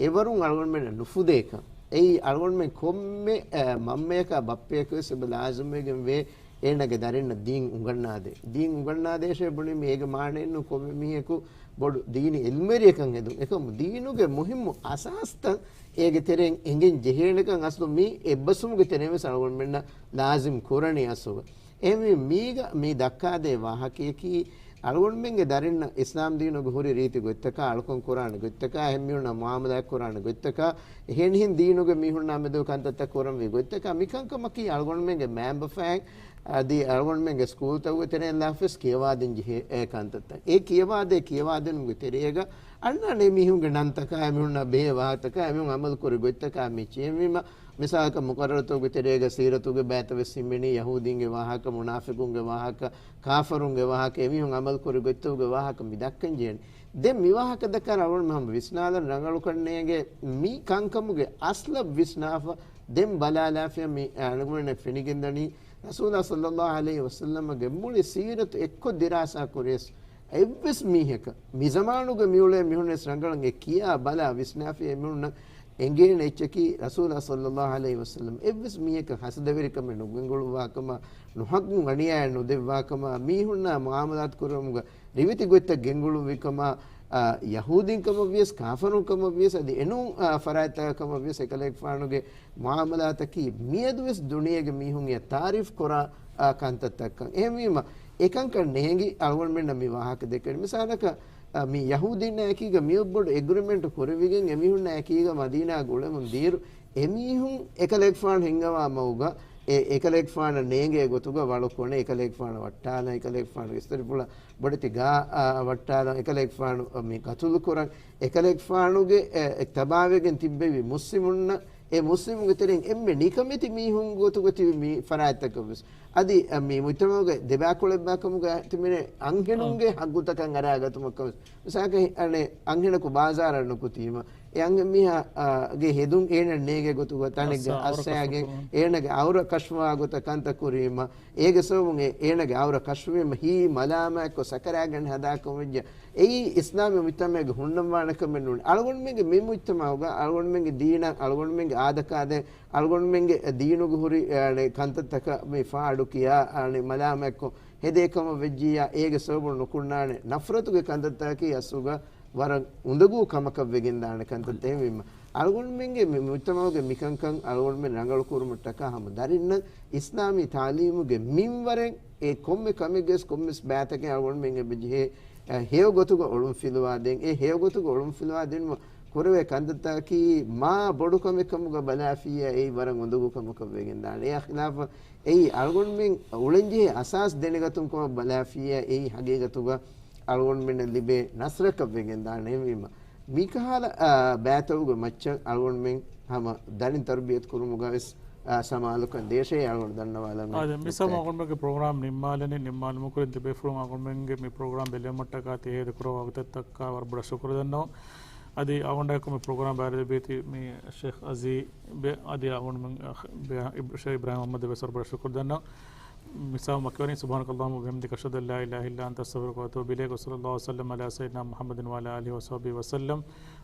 އެވަރުން އަޅުގަނޑުމެންނަށް ނުފުދޭކަން. އެއީ އަޅުގަނޑުމެން ކޮންމެ، އެ، މަންމަޔަކާ ބައްޕަޔަކުވެސް އެބަ ލާޒިމްވެގެން ވޭ އޭނަގެ ދަރިންނަށް ދީން އުނގަންނާދޭ. ދީން އުނގަންނާދޭށޭ ބުނީމަ އޭގެ މާނައެއްނު ކޮންމެ މީހަކު ބޮޑު ދީނީ އިލްމުވެރިއަކަށް ހެދުން. އެކަމު ދީނުގެ މުހިއްމު އަސާސްތައް އޭގެ ތެރެއިން އެނގެން ޖެހޭނެކަން އަސްލު މި އެއްބަސްވުމުގެ ތެރެއިން ވެސް އަޅުގަނޑުމެންނަށް ލާޒިމް ކުރަނީ އަސްލު. އެހެންވީ މީގަ މި ދައްކާދޭ ވާހަކަޔަކީ، އަޅުގަނޑުމެންގެ ދަރިންނަށް އިސްލާމް ދީނުގެ ހުރި ރީތި ގޮތްތަކާ، އަޅުކަން ކުރާނެ ގޮތްތަކާ، އެހެންމީހުންނާ މުޢާމަލާތް ކުރާނެ ގޮތްތަކާ، އެހެނިހެން ދީނުގެ މީހުންނާ މެދު ކަންތައްތައް ކުރަންވީ ގޮތްތަކާ، މިކަންކަމަކީ އަޅުގަނޑުމެންގެ މައިންބަފައިން އަދި އަޅުގަނޑުމެންގެ ސްކޫލްތަކުގެ ތެރެއިން ލާފަސް ކިޔަވާދިން ޖެހޭ އެ ކަންތައްތައް. އެ ކިޔަވާދޭ ކިޔަވާދިނުމުގެ ތެރޭގަ އަންނާނެ މީހުންގެ ނަންތަކާ، އެމީހުންނާ ބެހޭ ވާހަކަތަކާ، އެމީހުން އަމަލު ކުރި ގޮތްތަކާ މި ޗޭންވީމަ، މިސާލަކަށް މުޤައްރަރުތަކުގެ ތެރޭގަ ސީރަތުގެ ބައިތައް ވެސް ހިމެނީ، ޔަހޫދީންގެ ވާހަކަ، މުނާފިޤުންގެ ވާހަކަ، ކާފަރުންގެ ވާހަކަ، އެމީހުން އަމަލު ކުރި ގޮތްތަކުގެ ވާހަކަ މި ދައްކަން ޖެހެނީ. ދެން މި ވާހަކަ ދައްކާ އަޅުގަނޑު ހަމަ ވިސްނާލަން ރަނގަޅުކަން ނޭނގޭ މި ކަންކަމުގެ އަސްލަށް ވިސްނާފަ ދެން ބަލާލާފިޔަ މި އަޅުގަނޑު ފެނިގެންދަނީ ރަސޫލާ ޞައްލައްލާހު ޢަލައިހި ވަސައްލަމަގެ މުޅި ސީރަތު އެއްކޮށް ދިރާސާ ކުރިޔަސް އެއްވެސް މީހަކަށް މި ޒަމާނުގަ މިއުޅޭ މީހުންވެސް ރަނގަޅަށް އެ ކިޔާ ބަލާ ވިސްނާފިޔަ އެމީހުންނަށް އެނގޭނެ އެއްޗަކީ ރަސޫލާ ޞައްލައްލާހު ޢަލައިހި ވަސައްލަމް އެއްވެސް މީހަކަށް ހަސަދަވެރިކަމެއް ނުގެންގުޅުއްވާކަމާ، ނުޙައްޤު އަނިޔާއެއް ނުދެއްވާކަމާ، މީހުންނާ މުޢާމަލާތު ކުރުމުގަ ރިވެތި ގޮތްތައް ގެންގުޅުއްވިކަމާ، އާ، ޔަހޫދީން ކަމަށްވިޔަސް، ކާފަރުން ކަމަށްވިޔަސް، އަދި އެނޫން، އާ، ފަރާތްތަކަށް ކަމަށްވިޔަސް، އެކަލޭގެފާނުގެ މުޢާމަލާތަކީ މިއަދުވެސް ދުނިޔޭގެ މީހުން އެ ތާރީފް ކުރާ، އާ، ކަންތައްތައްކަން. އެހެންވީމަ، އެކަންކަން ނޭނގި އަޅުގަނޑުމެންނަށް މި ވާހަކަ ދެކެން. މިސާލަކަށް، އާ، މި ޔަހޫދީންނާ އެކީގަ މިއޮއްބޮޑު އެގްރިމެންޓް ކުރެވިގެން އެމީހުންނާ އެކީގަ މަދީނާ ގުޅެމުން ދިޔައިރު، އެމީހުން އެކަލޭގެފާނު ހިންގަވާ މަގުގަ، އެ އެކަލޭގެފާނަށް ނޭނގޭ ގޮތުގަ ވަޅު ކޮނެ، އެކަލޭގެފާނަށް ވައްޓާލަން، އެކަލޭގެފާނުގެ އިސްތަށިފުޅަށް ބޮޑެތި ގާ، އާ، ވައްޓާލަން، އެކަލޭގެފާނު މި ޤަތުލު ކުރަން، އެކަލޭގެފާނުގެ، އެ، އެ ތަބާވެގެން ތިއްބެވި މުސްލިމުންނަށް، އެ މުސްލިމުންގެ ތެރެއިން އެންމެ ނިކަމެތި މީހުން ގޮތުގަ ތިބި މި ފަރާތްތަކަށްވެސް. އަދި، އަ، މި މުޖްތަމަޢުގެ ދެބައިކުޅައިގެންވާކަމުގަ ތިބެނެ އަންހެނުންގެ އާ. ހައްގުތަކަށް އަރާގަތުމަކަށްވެސް. މިސާލަކަށް އަނެއް އަންހެނަކު ބާޒާރަށް ނުކުތީމަ، އެ އަންހެންމީހާ، އާ، ގެ ހެދުން އޭނަ ނޭނގޭ ގޮތުގަ ތަނެއްގަ އައްސާ އައްސާގެން އައުރަ ކަށުފުޅު. އޭނަގެ އައުރަ ކަށުވާ ގޮތަށް ކަންތައް ކުރީމަ، އޭގެ ސަބަބުން އޭ، އޭނަގެ އައުރަ ކަށުވީމަ ހީ މަލާމާތްކޮށް ސަކަރާތްގަނޑެއް ހަދާކަމަށްވެއްޖެ. އެއީ އިސްލާމީ މުޖްތަމަޢެއްގަ ހުންނަންވާނެ ކަމެއް ނޫން. އަޅުގަނޑުމެންގެ މި މުޖްތަމަޢުގަ، އަޅުގަނޑުމެންގެ ދީނަށް، އަޅުގަނޑުމެންގެ އާދަކާދައިން، އަޅުގަނޑުމެންގެ ދީނުގެ ހުރި، އަނެއް ކަންތައްތަކަށް މި ފާޑު ކިޔާ، އަނެއް މަލާމާތްކޮށް ހެދޭ ކަމަށް ވެއްޖިއްޔާ، އޭގެ ސަބަބުން ނުކުންނާނެ ނަފްރަތުގެ ކަންތައްތަކަކީ އަސްލުގަ ވަރަށް އުނދަގޫ ކަމަކަށް ވެގެންދާނެ ކަންތައް. އެހެންވީމަ، އަޅުގަނޑުމެންގެ މި މުޖްތަމަޢުގެ މިކަންކަން އަޅުގަނޑުމެން ރަނގަޅު ކުރުމަށްޓަކާ ހަމަ ދަރިންނަށް އިސްލާމީ ތާލީމުގެ މިންވަރެއް އެ ކޮންމެ ކަމެއްގެސް ކޮންމެސް ބައިތަކެއް އަޅުގަނޑުމެން އެބަ ޖެހޭ، އަ، ހެޔޮ ގޮތުގަ އޮޅުންފިލުވާދޭން. އެ ހެޔޮ ގޮތުގަ އޮޅުންފިލުވާދިނުމަށް ކުރެވޭ ކަންތައްތަކަކީ މާ ބޮޑު ކަމެއް ކަމުގަ ބަލާފިއްޔާ އެއީ ވަރަށް އުނދަގޫ ކަމަކަށް ވެގެންދާނެ. އެއާ ޚިލާފަށް އެއީ އަޅުގަނޑުމެން އުޅެންޖެހޭ އަސާސް ދެނެގަތުން ކަމަށް ބަލާފިއްޔާ އެއީ ހަގީގަތުގަ އަޅުގަނޑުމެންނަށް ލިބޭ ނަޞްރަކަށް ވެގެންދާނެ. އެހެންވީމަ، މިކަހަލަ، އާ، ބައިތަކުގެ މައްޗަށް އަޅުގަނޑުމެން ހަމަ ދަރިން ތަރުބިޔަތު ކުރުމުގަވެސް، އާ، ސަމާލުކަން ދޭށޭ އަޅުގަނޑު ދަންނަވާލަން. އާދެ، މިސާ އޮތް އަޅުގަނޑުމެންގެ ޕްރޮގްރާމް ނިންމާލަނީ، ނިންމާލުމަށް ކުރިން ތިބޭފުޅުން އަޅުގަނޑުމެންގެ މި ޕްރޮގްރާމް ބެލެވުމަށްޓަކާ ތި ހޭދަކުރާ ވަގުތަށްޓަކާ ވަރަށް ބޮޑަށް ޝުކުރު ދަންނަވަން. އަދި އަޅުގަނޑާއެކު މި ޕްރޮގްރާމް ބައިވެރިވެތި މި ޝޭޚް އަޒީ ބެ-، އަދި އަޅުގަނޑުމެން އަޚް ބެ-، އިބް-، ޝޭޚް އިބްރާހިމް މުޙައްމަދަށް ވެސް ވަރަށް ބޮޑަށް ޝުކުރު ދަންނަވަން. މިސާލު މަކިވަނީ، سبحانك اللهم وبحمدك، أشهد أن لا إله إلا أنت، أستغفرك وأتوب إليك، وصلى الله وسلم على سيدنا محمد وعلى آله وصحبه وسلم.